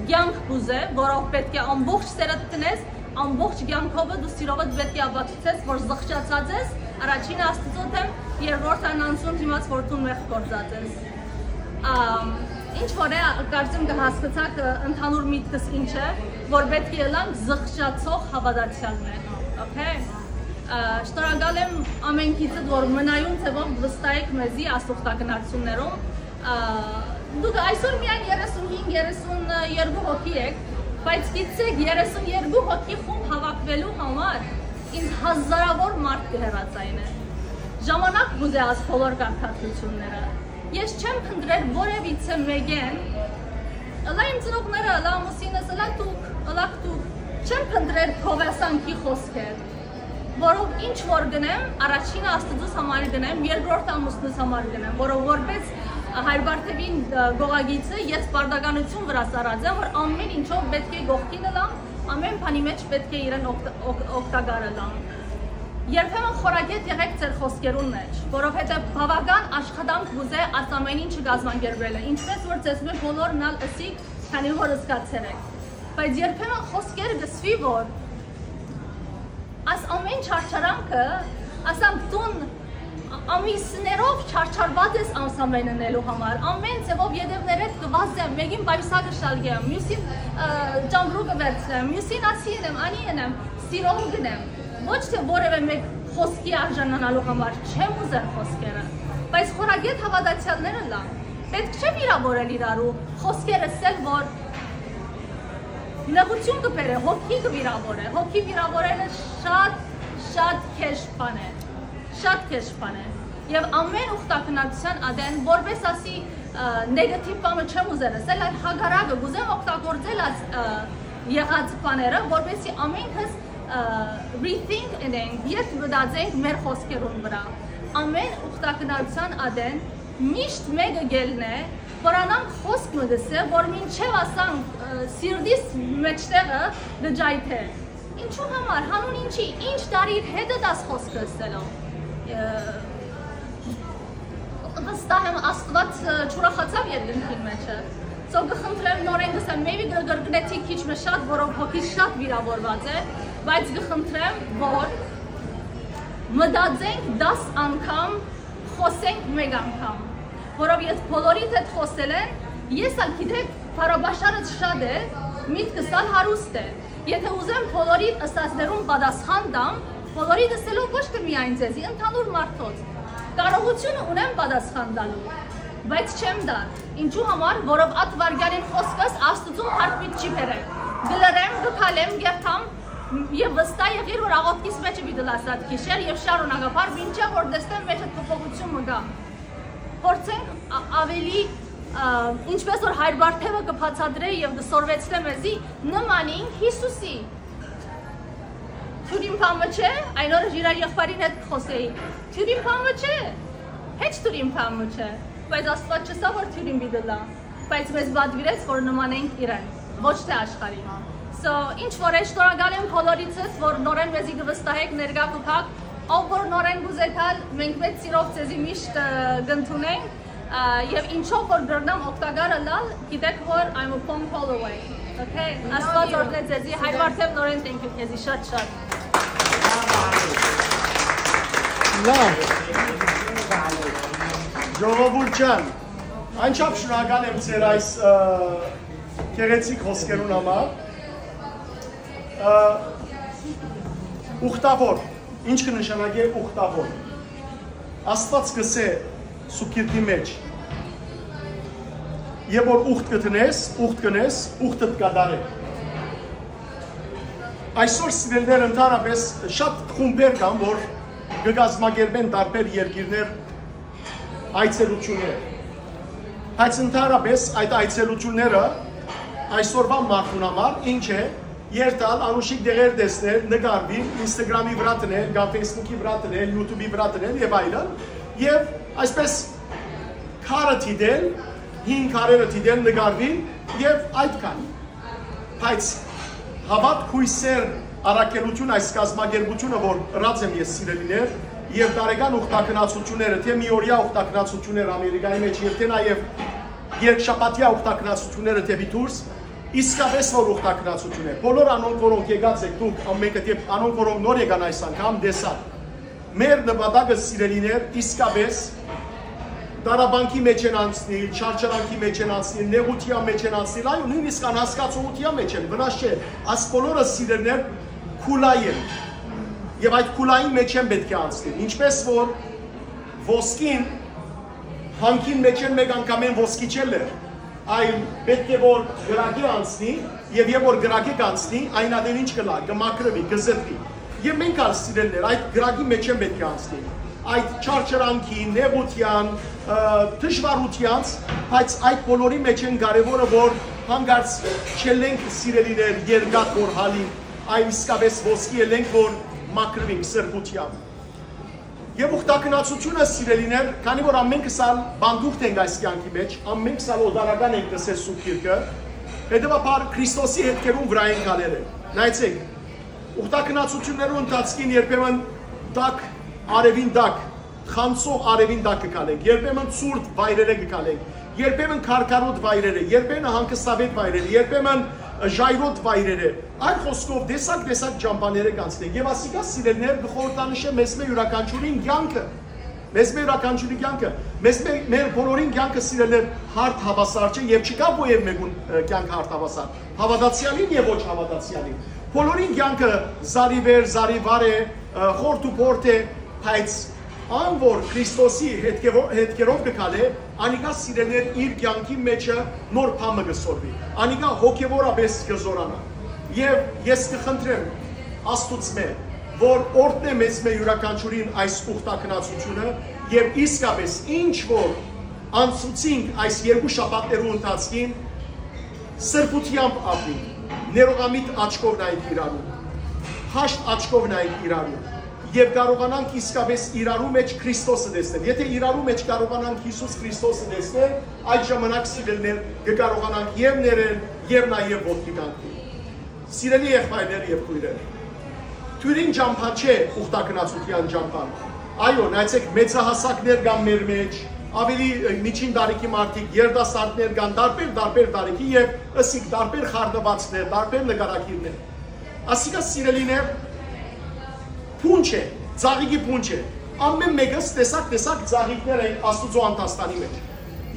կեանք կուզէ, որով պէտք է ամբողջ սերդ դնես, ամբողջ կեանքովդ ու սիրովդ պէտք է ապացուցես, որ զղջացած ես, առաջինը Աստուծոյ դէմ, երկրորդը անանցուն դիմաց, որ դուն մեղք գործած ես։ Ամ, ինչ որ է, կարծեմ կը հասկացաք, ը, ընդհանուր միտքս ինչ է, որ պէտք է ըլլանք զղջացող հաւատացեալներ։ Okay։ Ա, շնորհակալ եմ ամենքիցդ, որ մնայուն ձեւով վստահ եք մեզի այս ուխտագնացումներով։ Ա, դուք այսօր միայն երեսունհինգ երեսուներկու հոգի եք, բայց գիտցէք, երեսուներկու հոգի խումբ հավաքուելու համար ինձ հազարաւոր մարդ կը հեռացայնէ։ Ժամանակ կ'ուզէ այս բոլոր կարգադրությունները։ Ես չեմ փնտռեր որեւիցէ մէկէն, ըլայ իմ ծնողները, ըլայ ամուսինս, ըլայ դուք, ըլաք դուք, չեմ փնտռեր քովեսանքի խօսքեր, որով ինչ որ գնեմ, առաջինը Աստուծոյ համար գնեմ, երկրորդը ամուսնուս համար գնեմ, որով որպես Հայր Բարթեւին, ը, գողագիծը ես պարտականութիւն վրայ սառած եմ, որ ամեն ինչով պէտք է կողքին ըլամ, ամեն բանի մէջ պէտք է իրեն օգտ-, օգ-, օգտակար ըլամ։ Երբեմն խորագետ եղեք ձեր խօսքերուն մէջ, որովհետեւ բաւական աշխատանք կ'ուզէ այս ամեն ինչը կազմակերպելը, ինչպէս որ ձեզմէ բոլորն ալ ըսիք, քանի որ զգացեր եք։ Բայց երբեմն խօսքերը կ'ըսուի, որ այս ամեն չարչարանքը, ասանք, դուն ամիսներով չարչարուած ես այս ամենը ընելու համար, ամեն ձեւով ետեւներէդ կը վազեմ, մէկին պայուսակը շալկեմ, միւսին, ը, ճամբրուկը վերցնեմ, միւսին ասի ընեմ, անի ընեմ, սիրով գնեմ։ Ոչ թէ որեւէ մէկ խօսքի արժանանալու համար չեմ ուզեր խօսքերը, բայց խորագետ հաւատացեալներ ըլլան, պէտք չէ վիրավորել իրարու, խօսքեր ըսել, որ նեղութիւն կը բերէ, հոգի կը վիրավորէ, հոգի վիրավորելը շատ, շատ քեշ բան է, շատ քեշ բան է։ Եւ ամեն ուխտագնացութեան ատեն, որպես ասի, ը, նեգատիվ բանը չեմ ուզեր ըսել, այլ հակառակը, կ'ուզեմ օգտագործել այս, ը, եղած բաները, որպեսզի ամենքս, ը, rethink ընենք, երբ մտածենք մեր խօսքերուն վրայ։ Ամեն ուխտագնացութեան ատեն միշտ մէկը կ'ելնէ, որ անանք խօսք մը կ'ըսէ, որ մինչեւ ասանք, ը, սիրտիս մէջտեղը կը ջայթէ։ Ինչու համար, հանուն ինչի, ինչ տարիր հետդ այս խօսքը ըսելով։ Ը, վստահ եմ, Աստուած, ը, չուրախացաւ երկնքին մէջը։ So կը խնդրեմ, նորէն կ'ըսեմ, maybe կը կրկնեցի քիչ մը շատ, որով հոգիս շատ վիրավորուած է, բայց կը խնդրեմ, որ մտածենք դաս անգամ, խօսենք մէկ անգամ, որովհետեւ բոլորիդ հետ խօսելէն, ես ալ գիտեք, բառապաշարս շատ է, միտքս ալ հարուստ է։ Եթէ ուզեմ բոլորիդ ըսածներուն պատասխան տամ, բոլորիդ ըսելով ոչ թէ միայն ձեզի, ընդհանուր մարդոց, կարողութիւնը ունեմ պատասխան տալու, բայց չեմ տար։ Ինչու համար, որով ատ վարգյանին խօսքս Աստուծուն հարբիտ չի բերել։ Կը լռեմ, կը քալեմ, կ'երթամ, եւ վստահ եղիր, որ աղօթքիս մէջը պիտի լսած գիշեր եւ շարունակաբար, մինչեւ որ տեսնեմ մէջդ փոփոխութիւն մը գայ։ Փորձենք ա-, ավելի, ա, ինչպես որ Հայր Բարթեւը կը բացատրէ եւ կը սորվեցնէ մեզի, նմանինք Յիսուսի։ Թիւրին բան մը չէ, այն օրը իրար եղբայրին հետ կը խօսէի։ Թիւրին բան մը չէ, հեչ թիւրին բան մը չէ, բայց Աստուած չըսաւ, որ թիւրին պիտի լա, բայց մեզ պատուիրեց, որ նմանենք իրեն, ոչ թէ աշխարհին։ So, ինչ որ է, շնորհակալ եմ բոլորիցս, որ նորէն մեզի կը վստահեք, ներկայ կու գաք, ով որ նորէն կ'ուզէ գալ, մենք մեծ սիրով ձեզի միշտ, ը, կ'ընդունենք, ա, եւ ինչով որ կրնամ օգտակար ըլլալ, գիտեք, որ I'm a phone call away։ Okay, Աստուած օրհնե ձեզի, Հայր Բարթեւ, նորէն thank you քեզի շատ շատ։ Լավ։ Ժողովուրդ ջան, անչափ շնորհակալ եմ ձեր այս, ը, գեղեցիկ խոսքերուն համար։ Ը, ուխտավոր, ինչ կը նշանակէ ուխտավոր։ Աստուած կ'ըսէ Սուրբ Գիրքի մէջ. «Եւ որ ուխտ կը դնես, ուխտ կ'ընես, ուխտդ կատարե»։ Այսօր, սիրելիներ, ընդհանրապես շատ խումբեր կան, որ կը կազմակերպեն տարբեր երկիրներ այցելություններ։ Բայց ընդհանրապես այդ այցելությունները այսօրվա մարդուն համար ինչ է, երթալ, անուշիկ դեղեր տեսնել, նկարվել, Instagram-ի վրայ դնել, կամ Facebook-ի վրայ դնել, YouTube-ի վրայ դնել եւ այլն, եւ այսպես քարը դիտել, հին քարերը դիտել, նկարվել եւ այդքան։ Բայց Հաւատ քոյսեր առաքելութիւն այս կազմակերպութիւնը, որ ըրած եմ ես, սիրելիներ, եւ տարեկան ուխտագնացությունները, թէ միօրեայ ուխտագնացություններ Ամերիկայի մէջ, եւ թէ նաեւ երկշաբաթեայ ուխտագնացությունները դէպի դուրս, իսկապես որ ուխտագնացություն է։ Բոլոր անոնք, որոնք եկած եք դուք, ամենքը, եւ անոնք, որոնք նոր եկան այս անգամ, տեսան։ Մեր նպատակը, սիրելիներ, իսկապես Տարապանքի մեջ են անցնիլ, չարչարանքի մեջ են անցնիլ, նեղութեան մեջ են անցնիլ, այո, նոյնիսկ անհասկացողութեան մեջ են, վնաս չէ, աս բոլորը սիրելիներ քուլայ են։ Եւ այդ քուլային մեջ են պետք է անցնիլ, ինչպես որ ոսկին հանքին մեջ են մեկ անգամէն ոսկի չէ լեր, այլ պետք է որ գրագի անցնի, եւ երբ որ գրագի կանցնի, այն ատեն ինչ կլա, կմաքրուի, կզրկվի։ Եւ մենք ալ սիրելիներ, այդ գրագի մեջ են պետք է անցնի, այդ չարչարանքի, նեղութեան, ը, դժվարութեանց, բայց այդ բոլորի մեջ են կարեւորը, որ հանկարծ չելենք սիրելիներ երկաթ որ հալինք, այլ իսկապես ոսկի ելենք որ մաքրուինք սրբութեամբ։ Եւ ուխտագնացութիւնը, սիրելիներ, քանի որ ամենքս ալ պանդուխտ ենք այս կեանքի մեջ, ամենքս ալ օտարական ենք, կ'ըսէ Սուրբ Գիրքը, հետեւաբար Քրիստոսի հետքերուն վրայ ենք ալեր ենք։ Նայեցէք, ուխտագնացութիւններու ընթացքին երբեմն տաք արեւին տակ, խանցող արեւին տակ կը քալենք, երբեմն ցուրտ վայրերէ կը քալենք, երբեմն քարքարոտ վայրերէ, երբեմն հանգստավետ վայրերէ, երբեմն ժայռոտ վայրերէ, այլ խօսքով, տեսակ-տեսակ ճամբաներէ կանցնենք։ Եւ ասիկա, սիրելիներ, կը խորհրդանշէ մեզմէ իւրաքանչիւրին կեանքը։ Մեզմէ իւրաքանչիւրին կեանքը, մեզմէ, մեր բոլորին կեանքը, սիրելիներ, հարթ հաւասար չէ եւ չկայ որեւէ մէկուն, ը, կեանքը հարթ հաւասար։ Հաւատացեալին եւ ոչ հաւատացեալին։ Բոլորին կեանքը զարիվեր, զարիվար է, ը, խորթ ու փորթ է, բայց ան որ Քրիստոսի հետքեւո-, հետքերով կը քալէ, անիկա, սիրելիներ, իր կեանքի մեջը նոր բան մը կը սորվի։ Անիկա հոգեւորապէս կը զօրանայ։ Եւ ես կը խնդրեմ Աստուծմէ, որ օրհնէ մեզմէ իւրաքանչիւրին այս ուխտագնացութիւնը եւ իսկապես ինչ որ անցուցինք այս երկու շաբաթներու ընթացքին, սրբութեամբ ապրինք, ներողամիտ աչքով նայենք իրարու, հաշտ աչքով նայենք իրարու եւ կարողանանք իսկապես իրարու մեջ Քրիստոսը տեսնել։ Եթե իրարու մեջ կարողանանք Յիսուս Քրիստոսը տեսնել, այդ ժամանակ, սիրելիներ, կը կարողանանք եւ ներել, եւ նաեւ ոտքի կանգնել։ Սիրելի եղբայրներ եւ քոյրեր, դիւրին ճամբա չէ ուխտագնացութեան ճամբան։ Այո, նայեցէք, մեծահասակներ կան մեր մեջ, աւելի, ը, միջին տարիքի մարդիկ, երիտասարդներ կան, տարբեր, տարբեր տարիքի եւ ըսիկ տարբեր խառնուածներ, տարբեր նկարագիրներ։ Ասիկա, սիրելիներ, փունջ է, ծաղիկի փունջ է։ Ամեն մեկս տեսակ-տեսակ ծաղիկներ են Աստուծոյ անդաստանի մեջ։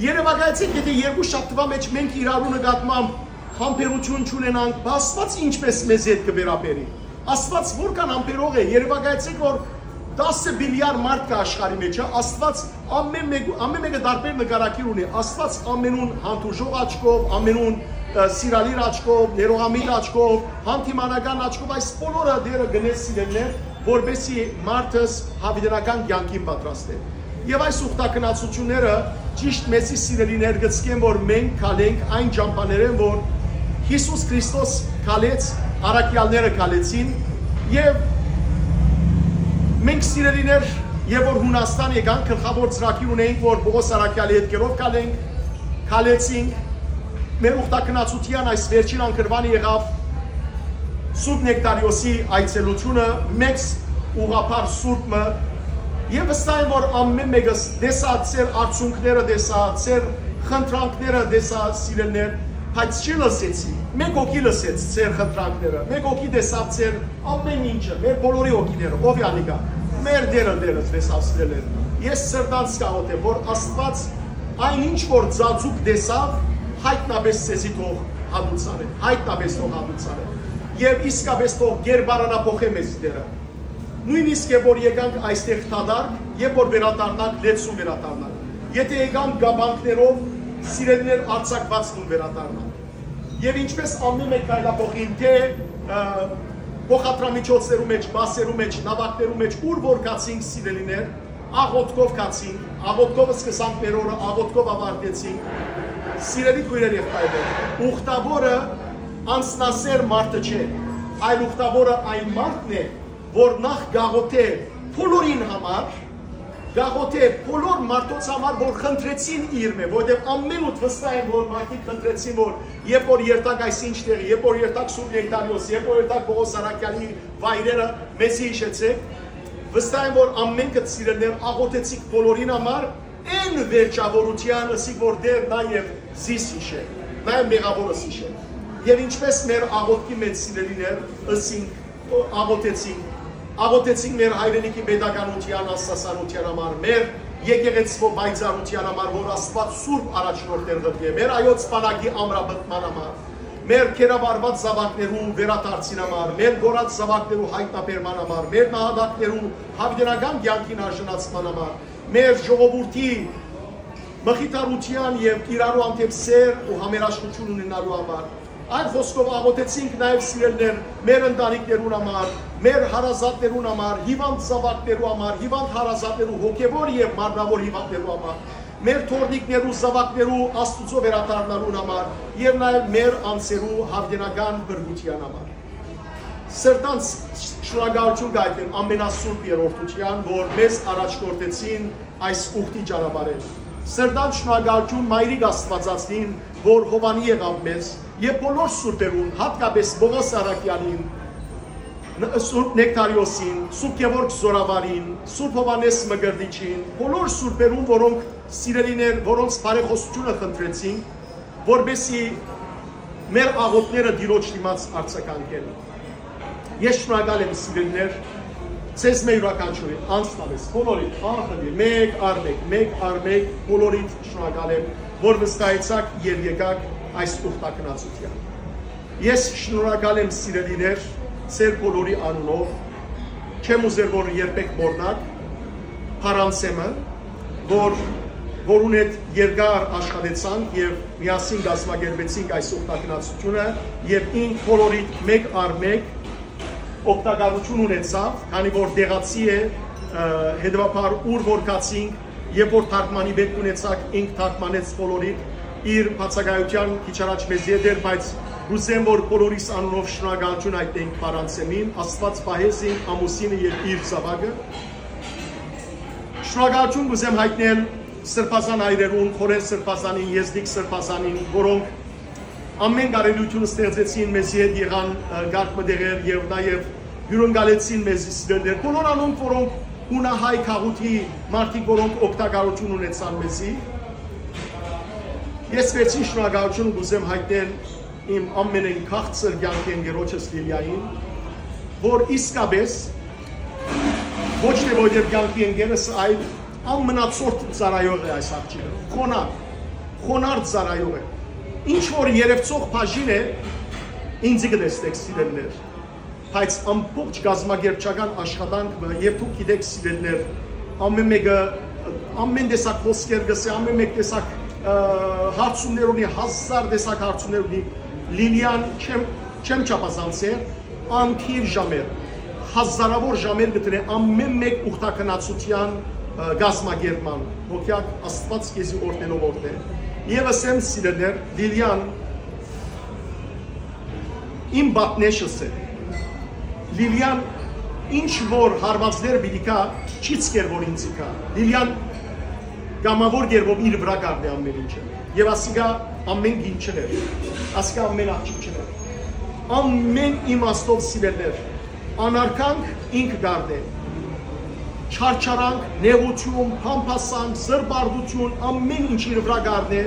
Երեւակայեցէք, եթե երկու շաբթուայ մեջ մենք իրարու նկատմամբ համբերութիւն չունենանք, բա Աստուած ինչպէս մեզ հետ կը վերաբերի։ Աստուած որքան համբերող է, երեւակայեցէք, որ տասը միլիարդ մարդ կայ աշխարհի մեջ, հա, Աստուած ամեն մեկ, ամեն մեկը տարբեր նկարագիր ունի, Աստուած ամենուն հանդուրժող աչքով, ամենուն, ը, սիրալիր աչքով, ներողամիտ աչքով, հանդիմանական աչքով, այս բոլորը դերը գնե, սիրելիներ, որպեսզի մարդս յաւիտենական կեանքին պատրաստեն։ Եւ այս ուխտագնացութիւնները ճիշտ մեզի, սիրելիներ, կցկեն, որ մենք քալենք այն ճամբաներէն, որ Յիսուս Քրիստոս քալեց, առաքեալները քալեցին, եւ մենք, սիրելիներ, երբ որ Յունաստան եկանք, գլխաւոր ծրագիր ունեինք, որ Պողոս առաքեալի հետ կերով քալենք, քալեցինք, մեր ուխտագնացութեան այս վերջին անկրվանը եղաւ Սուրբ Նեկտարիոսի այցելութիւնը, մեծ ուղղափառ սուրբ մը, եւ վստահ եմ, որ ամեն մեկս տեսած, ձեր արցունքները տեսած, ձեր խնդրանքները տեսած, սիրելիներ, բայց չի լսեցի, մեկ հոգի լսեց ձեր խնդրանքները, մեկ հոգի տեսաւ ձեր ամեն ինչը, մեր բոլորի հոգիները, ով է անիկա, մեր Տերը, Տերը, տեսաւ, սիրելիներ։ Ես սրտանց կաղոթեմ, որ Աստուած այն ինչ որ ծածուկ տեսաւ, հայտնաբես ձեզի թող հատուցանէ, հայտնաբես թող հատուցանէ, եւ իսկապես թող գերբարանափոխէ մեզի Տերը։ Նոյնիսկ երբ որ եկանք այստեղ դատարկ, երբ որ վերադառնանք, լեցուն վերադառնանք, եթե եկանք կապանքներով, սիրելիներ, արձակուած տուն վերադառնանք։ Եւ ինչպես ամեն մէկ քայլափոխին, թէ, ը, փոխադրամիջոցներու մեջ, բասերու մեջ, նաւակներու մեջ, ուր որ գացինք, սիրելիներ, աղոթքով գացինք, աղոթքով սկսանք մեր օրը, աղոթքով ավարտեցինք։ Սիրելի քոյրեր, եղբայրներ, ուխտավորը անձնասեր մարդը չէ, այլ ուխտավորը այն մարդն է, որ նախ գաղութէ բոլորին համար, գաղութէ բոլոր մարդոց համար, որ խնդրեցին իրմէ, որտեղ ամեն ութ վստահ են, որ մարդիկ խնդրեցին, որ երբ որ երթանք այս ինչ տեղի, երբ որ երթանք Սուրբ Նեկտարիոս, երբ որ երթանք Պողոս Առաքյալի վայրերը, մեզի հիշեցեք, վստահ եմ, որ ամենքը, սիրելիներ, աղոթեցիք բոլորին համար, այն վերջավորության ըսիք, որ Տեր նաև զիս հիշե, նաև մեղավորս հիշե։ Եվ ինչպես մեր աղոթքի մեջ, սիրելիներ, ըսինք, աղոթեցինք, աղոթեցինք մեր հայրենիքի պետականության, աստասանության համար, մեր եկեղեցւոյ պայծառութեան համար, որ Աստուած սուրբ առաջնորդներ ղրկէ, մեր հայոց բանակի ամրապնդման համար, մեր կերավարուած զաւակներու վերադարձին համար, մեր կորած զաւակներու յայտնաբերման համար, մեր նահատակներու յաւիտենական կեանքին արժանացման համար, մեր ժողովուրդի մխիթարութեան եւ իրարու հանդէպ սէր ու համերաշխութիւն ունենալու համար։ Այլ խօսքով, աղօթեցինք նաեւ, սիրելիներ, մեր ընտանիքներուն համար, մեր հարազատներուն համար, հիւանդ զաւակներու համար, հիւանդ հարազատներու հոգեւոր եւ մարմնաւոր հիւանդներու համար, մեր թոռնիկներու, զաւակներու Աստուծոյ վերադառնալուն համար եւ նաեւ մեր անձերու յաւիտենական փրկութեան համար։ Սրտանց շնորհակալութիւն կայտեն ամենասուրբ երրորդութեան, որ մեզ առաջնորդեցին այս ուխտի ճանապարհէն։ Սրտանց շնորհակալութիւն Մայրիկ Աստուածածնին, որ Յովանի եղաւ մեզ, եւ բոլոր սուրբերուն, յատկապէս Պողոս Առաքեալին, ն-, Սուրբ Նեկտարիոսին, Սուրբ Գեորգ Զօրավարին, Սուրբ Յովհաննէս Մկրտիչին, բոլոր սուրբերուն, որոնք սիրելիներ, որոնց բարեխօսութիւնը խնդրեցինք, որպեսզի մեր աղօթքները Տիրոջ դիմաց արձագանքեն։ Ես շնորհակալ եմ, սիրելիներ, ձեզմէ յուրաքանչիւրին անձնապէս, բոլորին անխնի, մէկ առ մէկ, մէկ առ մէկ, բոլորիդ շնորհակալ եմ, որ վստահեցաք եւ եկաք այս ուխտագնացութեան։ Ես շնորհակալ եմ, սիրելիներ, ձեր բոլորի անունով, չեմ ուզեր, որ երբեք մոռնաք Փարանցեմը, որ, որուն հետ երկար աշխատեցանք եւ միասին կազմակերպեցինք այս ուխտագնացութիւնը, եւ ինք բոլորիդ մէկ առ մէկ օգտակարութիւն ունեցաւ, քանի որ տեղացի է, ը, հետեւաբար ուր որ գացինք, երբ որ թարգմանի պէտք ունեցաք, ինք թարգմանեց բոլորիդ, իր բացակայութեան քիչ առաջ մեզի հետ էր, բայց կ'ուզեմ, որ բոլորիս անունով շնորհակալութիւն հայտնենք Փարանցեմին, Աստուած պահե զինք, ամուսինը եւ իր զաւակը։ Շնորհակալութիւն կ'ուզեմ հայտնել Սրբազան հայրերուն, Խորհեն Սրբազանին, Եզնիկ Սրբազանին, որոնք ամեն կարելիութիւն ստեղծեցին, մեզի հետ եղան, ը, կարգ մը տեղեր եւ նաեւ հիւրընկալեցին մեզի, սիրելիներ, բոլոր անոնք, որոնք յունահայ գաղութի մարդիկ, որոնք օգտակարութիւն ունեցան մեզի։ Ես վերջին շնորհակալութիւն կ'ուզեմ հայտնել իմ ամենէն քաղցր կեանքի ընկերոջս Լիլիային, որ իսկապէս ոչ թէ որտեւ կեանքի ընկերս, այլ ամենացորդ ծառայող է այս աղջիկը, խոնար, խոնար ծառայող է։ Ինչ որ երևցող բաժին է, ինձի կը տեսնեք, սիրելիներ, բայց ամբողջ կազմակերպչական աշխատանք մը, եւ դուք գիտեք, սիրելիներ, ամեն մէկը, ամեն տեսակ խօսքեր կ'ըսէ, ամեն մէկ տեսակ, ը, հարցումներ ունի, հազար տեսակ հարցումներ ունի, Լիլիան չեմ, չեմ չափազանցեր, անդիր ժամեր, հազարաւոր ժամեր կը դնէ ամեն մէկ ուխտագնացութեան, ը, կազմակերպման։ Հոգեակ Աստուած քեզի օրհնելով օրհնէ։ Եւս եմ, սիրելիներ, Լիլիան իմ պատնեշս է։ Լիլիան ինչ որ հարվածներ պիտի գայ, չի ցկեր որ ինձի գայ։ Լիլիան կամաւոր կերպով իր վրայ կ'առնէ ամեն ինչը։ Եւ ասիկա ամեն կին չըր է։ Ասիկա ամեն աղջիկ չըր է։ Ամեն իմաստով, սիրելիներ, անարգանք ինքը կ'առնէ։ Չարչարանք, նեղութիւն, փամփասանք, զրպարտութիւն, ամեն ինչ իր վրայ կ'առնէ։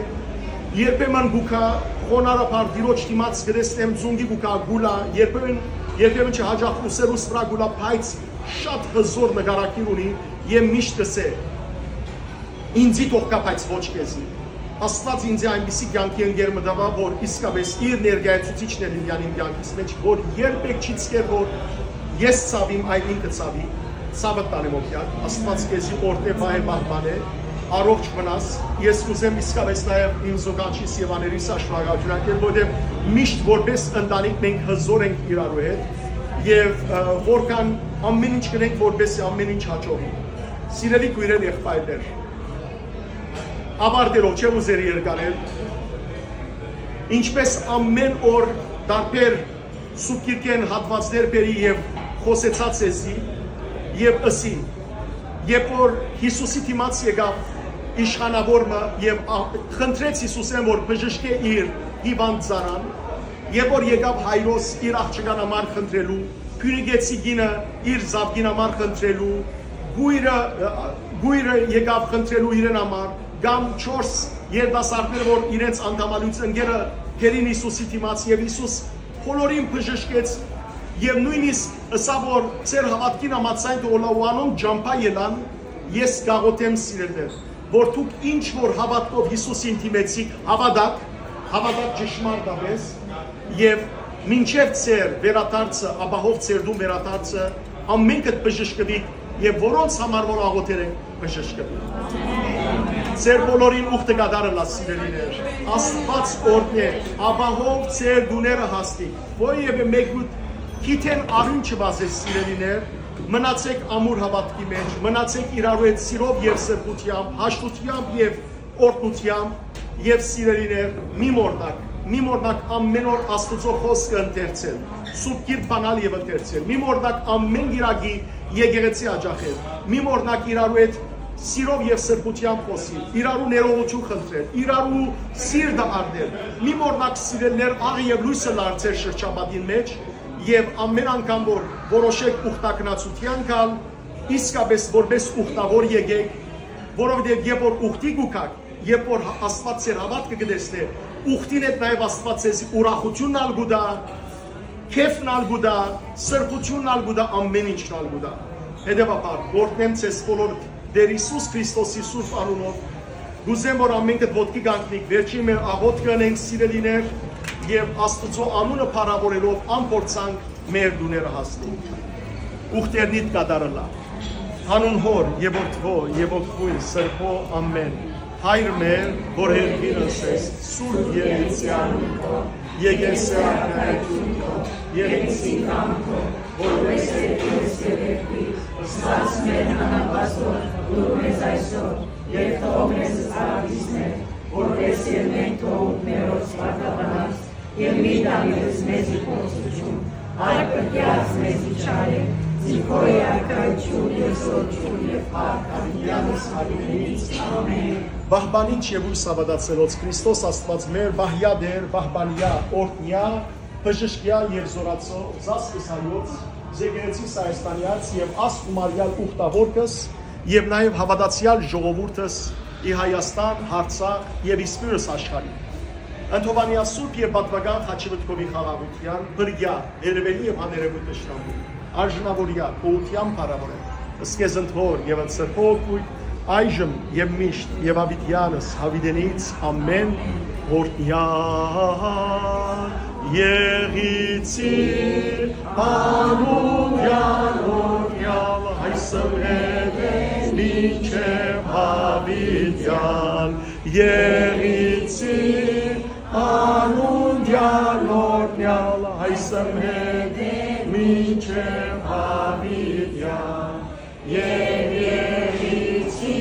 Երբեմն կու գայ խոնարհաբար Տիրոջ դիմաց, կը տեսնեմ, ծունկի կու գայ, կու լայ, երբեմն, երբեմն չէ, յաճախ ուսերուս վրայ կու լայ, բայց շատ հզօր նկարագիր ունի եւ միշտ կ'ըսէ. «Ինձի թող գայ, բայց ոչ քեզի»։ Աստուած ինձի այնպիսի կեանքի ընկեր մը տուաւ, որ իսկապէս իր ներկայացուցիչն է Լիլիան իմ կեանքիս մէջ, որ երբեք չի ցկեր, որ ես ցաւիմ, այլ ինքը ցաւի, ցաւը տանեմ օգեան, Աստուած քեզի օրհնէ, պահէ, պահպանէ, առողջ մնաս։ Ես կ'ուզեմ իսկապէս նաեւ իմ զոկանչիս եւ աներիս շնորհակալութիւն հայտնել, որովհետեւ միշտ որպէս ընտանիք մենք հզօր ենք իրարու հետ եւ, ը, որքան ամեն ինչ կ'ընենք, որպէս ամեն ինչ յաջողի։ Սիրելի քոյրեր, եղբայրներ, ավարտելով, չեմ ուզեր երկարել, ինչպես ամեն օր տարբեր Սուրբ Գիրքէն հատուածներ բերի եւ խօսեցայ ձեզի, եւ ըսի, երբ որ Յիսուսի դիմաց եկաւ իշխանաւոր մը եւ ա-, խնդրեց Յիսուսէն, որ բժշկէ իր հիւանդ ծառան, երբ որ եկաւ Հայրոս իր աղջկան համար խնդրելու, փիւնիկեցի կինը իր զաւկին համար խնդրելու, կոյրը, կոյրը եկաւ խնդրելու իրեն համար, կամ չորս երիտասարդները, որ իրենց անդամալուց ընկերը բերին Յիսուսի դիմաց, եւ Յիսուս բոլորին բժշկեց, եւ նոյնիսկ ըսաւ, որ ձեր հաւատքին համաձայն թող ըլլայ ու անոնք ճամբայ ելան, Ես կաղոթեմ, սիրելիներ, որ դուք ինչ որ հաւատքով Յիսուսին դիմեցիք, հաւատաք, հաւատաք ճշմարտապէս, եւ մինչեւ ձեր վերադարձը, ապահով ձեր տուն վերադարձը, ամենքդ բժշկուիք, եւ որոնց համար որ աղոթեր եք, բժշկուիք։ Ձեր բոլորին ուխտը կատարը լա, սիրելիներ, Աստուած օրհնէ, ապահով ձեր տուները հասնիք, որեւէ մեկու գիթէն արիւն չվազէ, սիրելիներ, մնացեք ամուր հաւատքի մէջ, մնացեք իրարու հետ սիրով եւ սրբութեամբ, հաշտութեամբ եւ օրհնութեամբ, եւ սիրելիներ, մի մոռնաք, մի մոռնաք ամեն օր Աստուծոյ խօսքը ընթերցել, Սուրբ Գիրք բանալ եւ ընթերցել, մի մոռնաք ամեն կիրակի եկեղեցի աջակցել, մի մոռնաք իրարու հետ սիրով եւ սրբութեամբ խօսիլ, իրարու ներողութիւն խնդրել, իրարու սիրտը առնել, մի մոռնաք, սիրելիներ, աղ եւ լոյսը լարցել շրջապատին մէջ, եւ ամեն անգամ որ որոշեք ուխտագնացութեան գալ, իսկապէս որպէս ուխտաւոր եկեք, որովհետեւ երբ որ ուխտի կու գաք, երբ որ Աստուած ձեր հաւատքը կը տեսնէ, ուխտին հետ նաեւ Աստուած ձեզի ուրախութիւնն ալ կու տայ, քեֆն ալ կու տայ, սրբութիւնն ալ կու տայ, ամեն ինչն ալ կու տայ։ Հետեւաբար, օրհնեմ ձեզ բոլոր Տէր Յիսուս Քրիստոսի սուրբ անունով, կ'ուզեմ որ ամենքդ ոտքի կանգնիք, վերջին մեր աղոթքը ընենք, սիրելիներ, եւ Աստուծոյ անունը փառաւորելով անփորձանք մեր տուները հասնենք։ Ուխտերնիդ կատարը լա։ Հանուն Հօր եւ Որդւոյ եւ Ոգւոյն Սրբոյ, ամէն։ Հայր մեր, որ երկիրս ես, սուրբ եղեցեան, եկեղեցի արքայություն, եկեղեցի կամքը, որպես երկիրս եւ երկրի, ստացմեն անապաստոր, դուր մեզ այսօր, եւ թող մեզ զարդիսներ, որպես եւ մենք թողունք մեր օր սպարտաբանած, եւ մի տանիլս մեզի փորձութիւն, այլ պրկեաց մեզի չարէ, զի քոյ արքայութիւն, եսօրութիւն եւ փառք անիկեալս։ Ամէն։ Պահպանիչ եւ ույս հաւատացելոց Քրիստոս Աստուած մեր, պահեա Տէր, պահպանեա, օրհնեա, բժշկեա եւ զօրացոյ զասկս հայոց, եկեղեցիս Հայաստանեաց եւ ասկու մարեալ ուխտաւորքս եւ նաեւ հաւատացեալ ժողովուրդս ի Հայաստան, Արցախ եւ իսպիրս աշխարհի։ Ընթովանեա սուրբ եւ պատուական խաչի մտքովի խաղաղութեան, փրկեա երևելի եւ աներևոյթ թշնամու, արժանաւորեա, գոհութեան փառաւորեն, սկեզն Հօր եւ Սրբոյ Ոգույ, այժմ եւ միշտ եւ աւիտեանս, աւիտենից ամէն, օրհնեա եղիցի անունեան օրհնեալ, այսմ հետ մինչեւ աւիտեան, եղիցի անունեան օրհնեալ, այսմ հետ մինչեւ աւիտեան, եւ եղիցի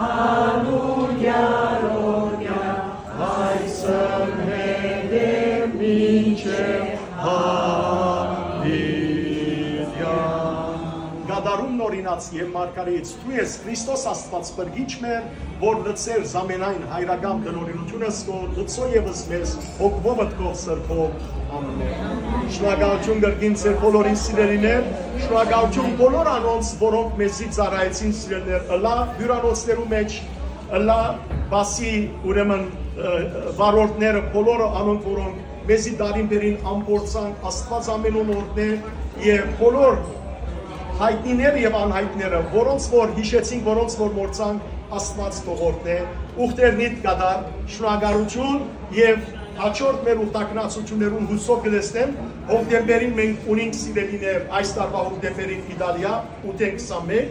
անունեան օրհնեալ, այսմ հետ մինչեւ աւիտեան։ Կատարումն օրինաց եւ մարգարէից դու ես, Քրիստոս Աստուած փրկիչ մեր, որ լցեր զամենայն հայրական տնօրինութիւնս քո, լցո եւս մեզ հոգւոյ, մտքով, սրբով։ Ամէն։ Շնորհակալութիւն կրկին ձեր բոլորին, սիրելիներ, շնորհակալութիւն բոլոր անոնց, որոնք մեզի ծառայեցին, սիրելիներ, ըլլայ հիւրանոցներու մէջ, ըլլայ բասի, ուրեմն, ը, վարորդները, բոլորը անոնք, որոնք մեզի տարին բերին անփորձանք, Աստուած ամենուն օրհնէ, եւ բոլոր յայտնիները եւ անյայտնիները, որոնց որ յիշեցինք, որոնց որ մոռցանք, Աստուած թող օրհնէ, ուխտերնիդ կատար, շնորհակալութիւն, եւ հաջորդ մեր ուխտագնացութիւններուն, յուսով կը տեսնեմ, հոկտեմբերին մենք ունենք, սիրելիներ, այս տարուայ հոկտեմբերին Իտալիա, ութ քսանմէկ,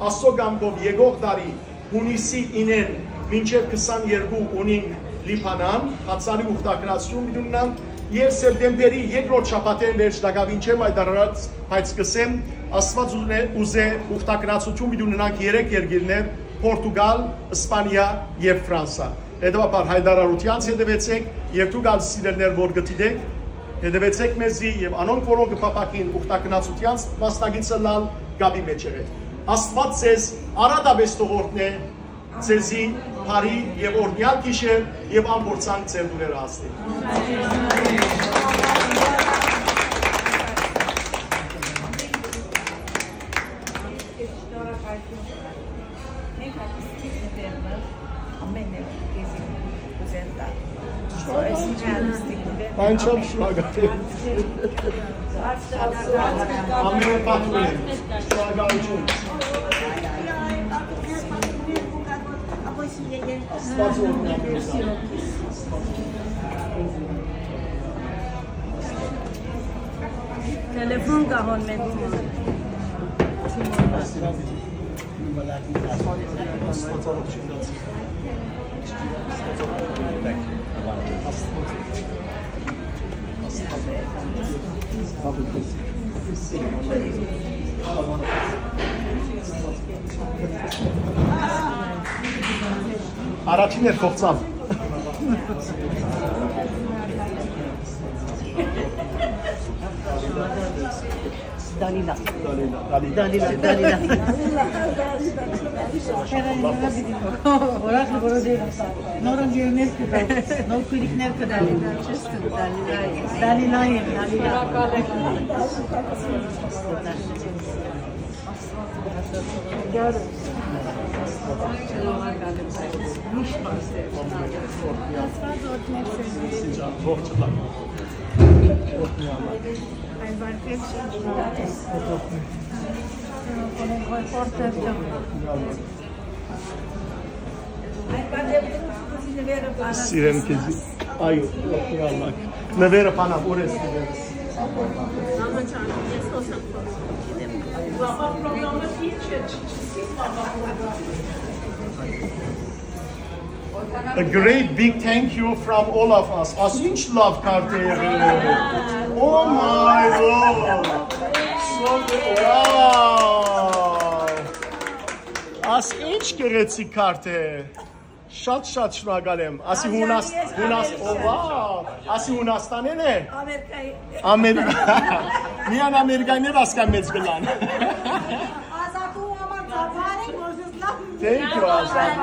Աստուծոյ կամքով եկող տարի Յունիսի իննէն մինչեւ քսաներկու ունինք Լիբանան, հացարի ուխտագնացութիւն պիտի ունենանք, եւ սեպտեմբերի երկրորդ շաբաթէն վերջ տակաւին չեմ հայտարարած, բայց կ'ըսեմ, Աստուած ուզէ, ուզէ ուխտագնացութիւն պիտի ունենանք երեք երկիրներ՝ Պորտուգալ, Իսպանիա եւ Ֆրանսա։ Հետեւաբար հայտարարութեանց հետեւեցէք, եւ դուք ալ, սիրելիներ, որ կը դիտէք, հետեւեցէք մեզի, եւ անոնք, որոնք կը փափաքին ուխտագնացութեանց մասնակից ըլլալ, կապի մէջ եղէք։ Աստուած ձեզ առատապէս թող օրհնէ, ձեզի բարի եւ օրհնեալ գիշեր, եւ անփորձանք ձեր տուները հասնի։ Մենք ատիստիկ մտերմը, ամեն եք քեզի կուզեն տալ։ Այս ինչ ատիստիկ մտերմը։ Անչափ շնորհակալ եմ։ Ամեն պատմում եմ։ Շնորհակալություն։ Տելեֆոն կայ հոն մէկուն։ Առաջին էր կողցամ։ Դալիլա։ Դալիլա, Դալիլա։ Ուրախ նորոն երներ կտա, նոր քուլիկներ կտա։ Դալիլա եմ, Դալիլա։ Սիրեմ քեզի։ Այո, Աստուծո։ Նվերը բանա, որ ես սիրեմ։ A great big thank you from all of us. Աս ինչ լաւ քարտ է եղել։ Oh my Lord. So, wow. Աս ինչ գեղեցիկ քարտ է։ Շատ, շատ շնորհակալ եմ։ Ասի Հունաս-, Հունաս-, oh, wow. Ասի Հունաստանէն է։ Ամերիկայի։ Ամերիկա։ Միան ամերիկայներ ասկան մեծ կլան։ Ազատու համար ծափարի, որ զլամ։ Thank you, Ազատ։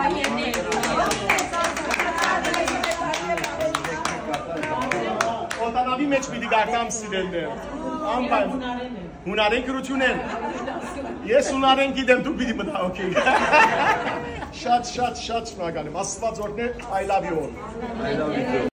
Օտանավի մեջ պիտի գարկամ սիրելներ։ Անպայ-, հունարեն գրությունեն։ Ես հունարեն գիտեմ, դու պիտի մտա, okay. Շատ, շատ, շատ շնորհակալ եմ։ Աստված օրհնե, I love you all. I love you too.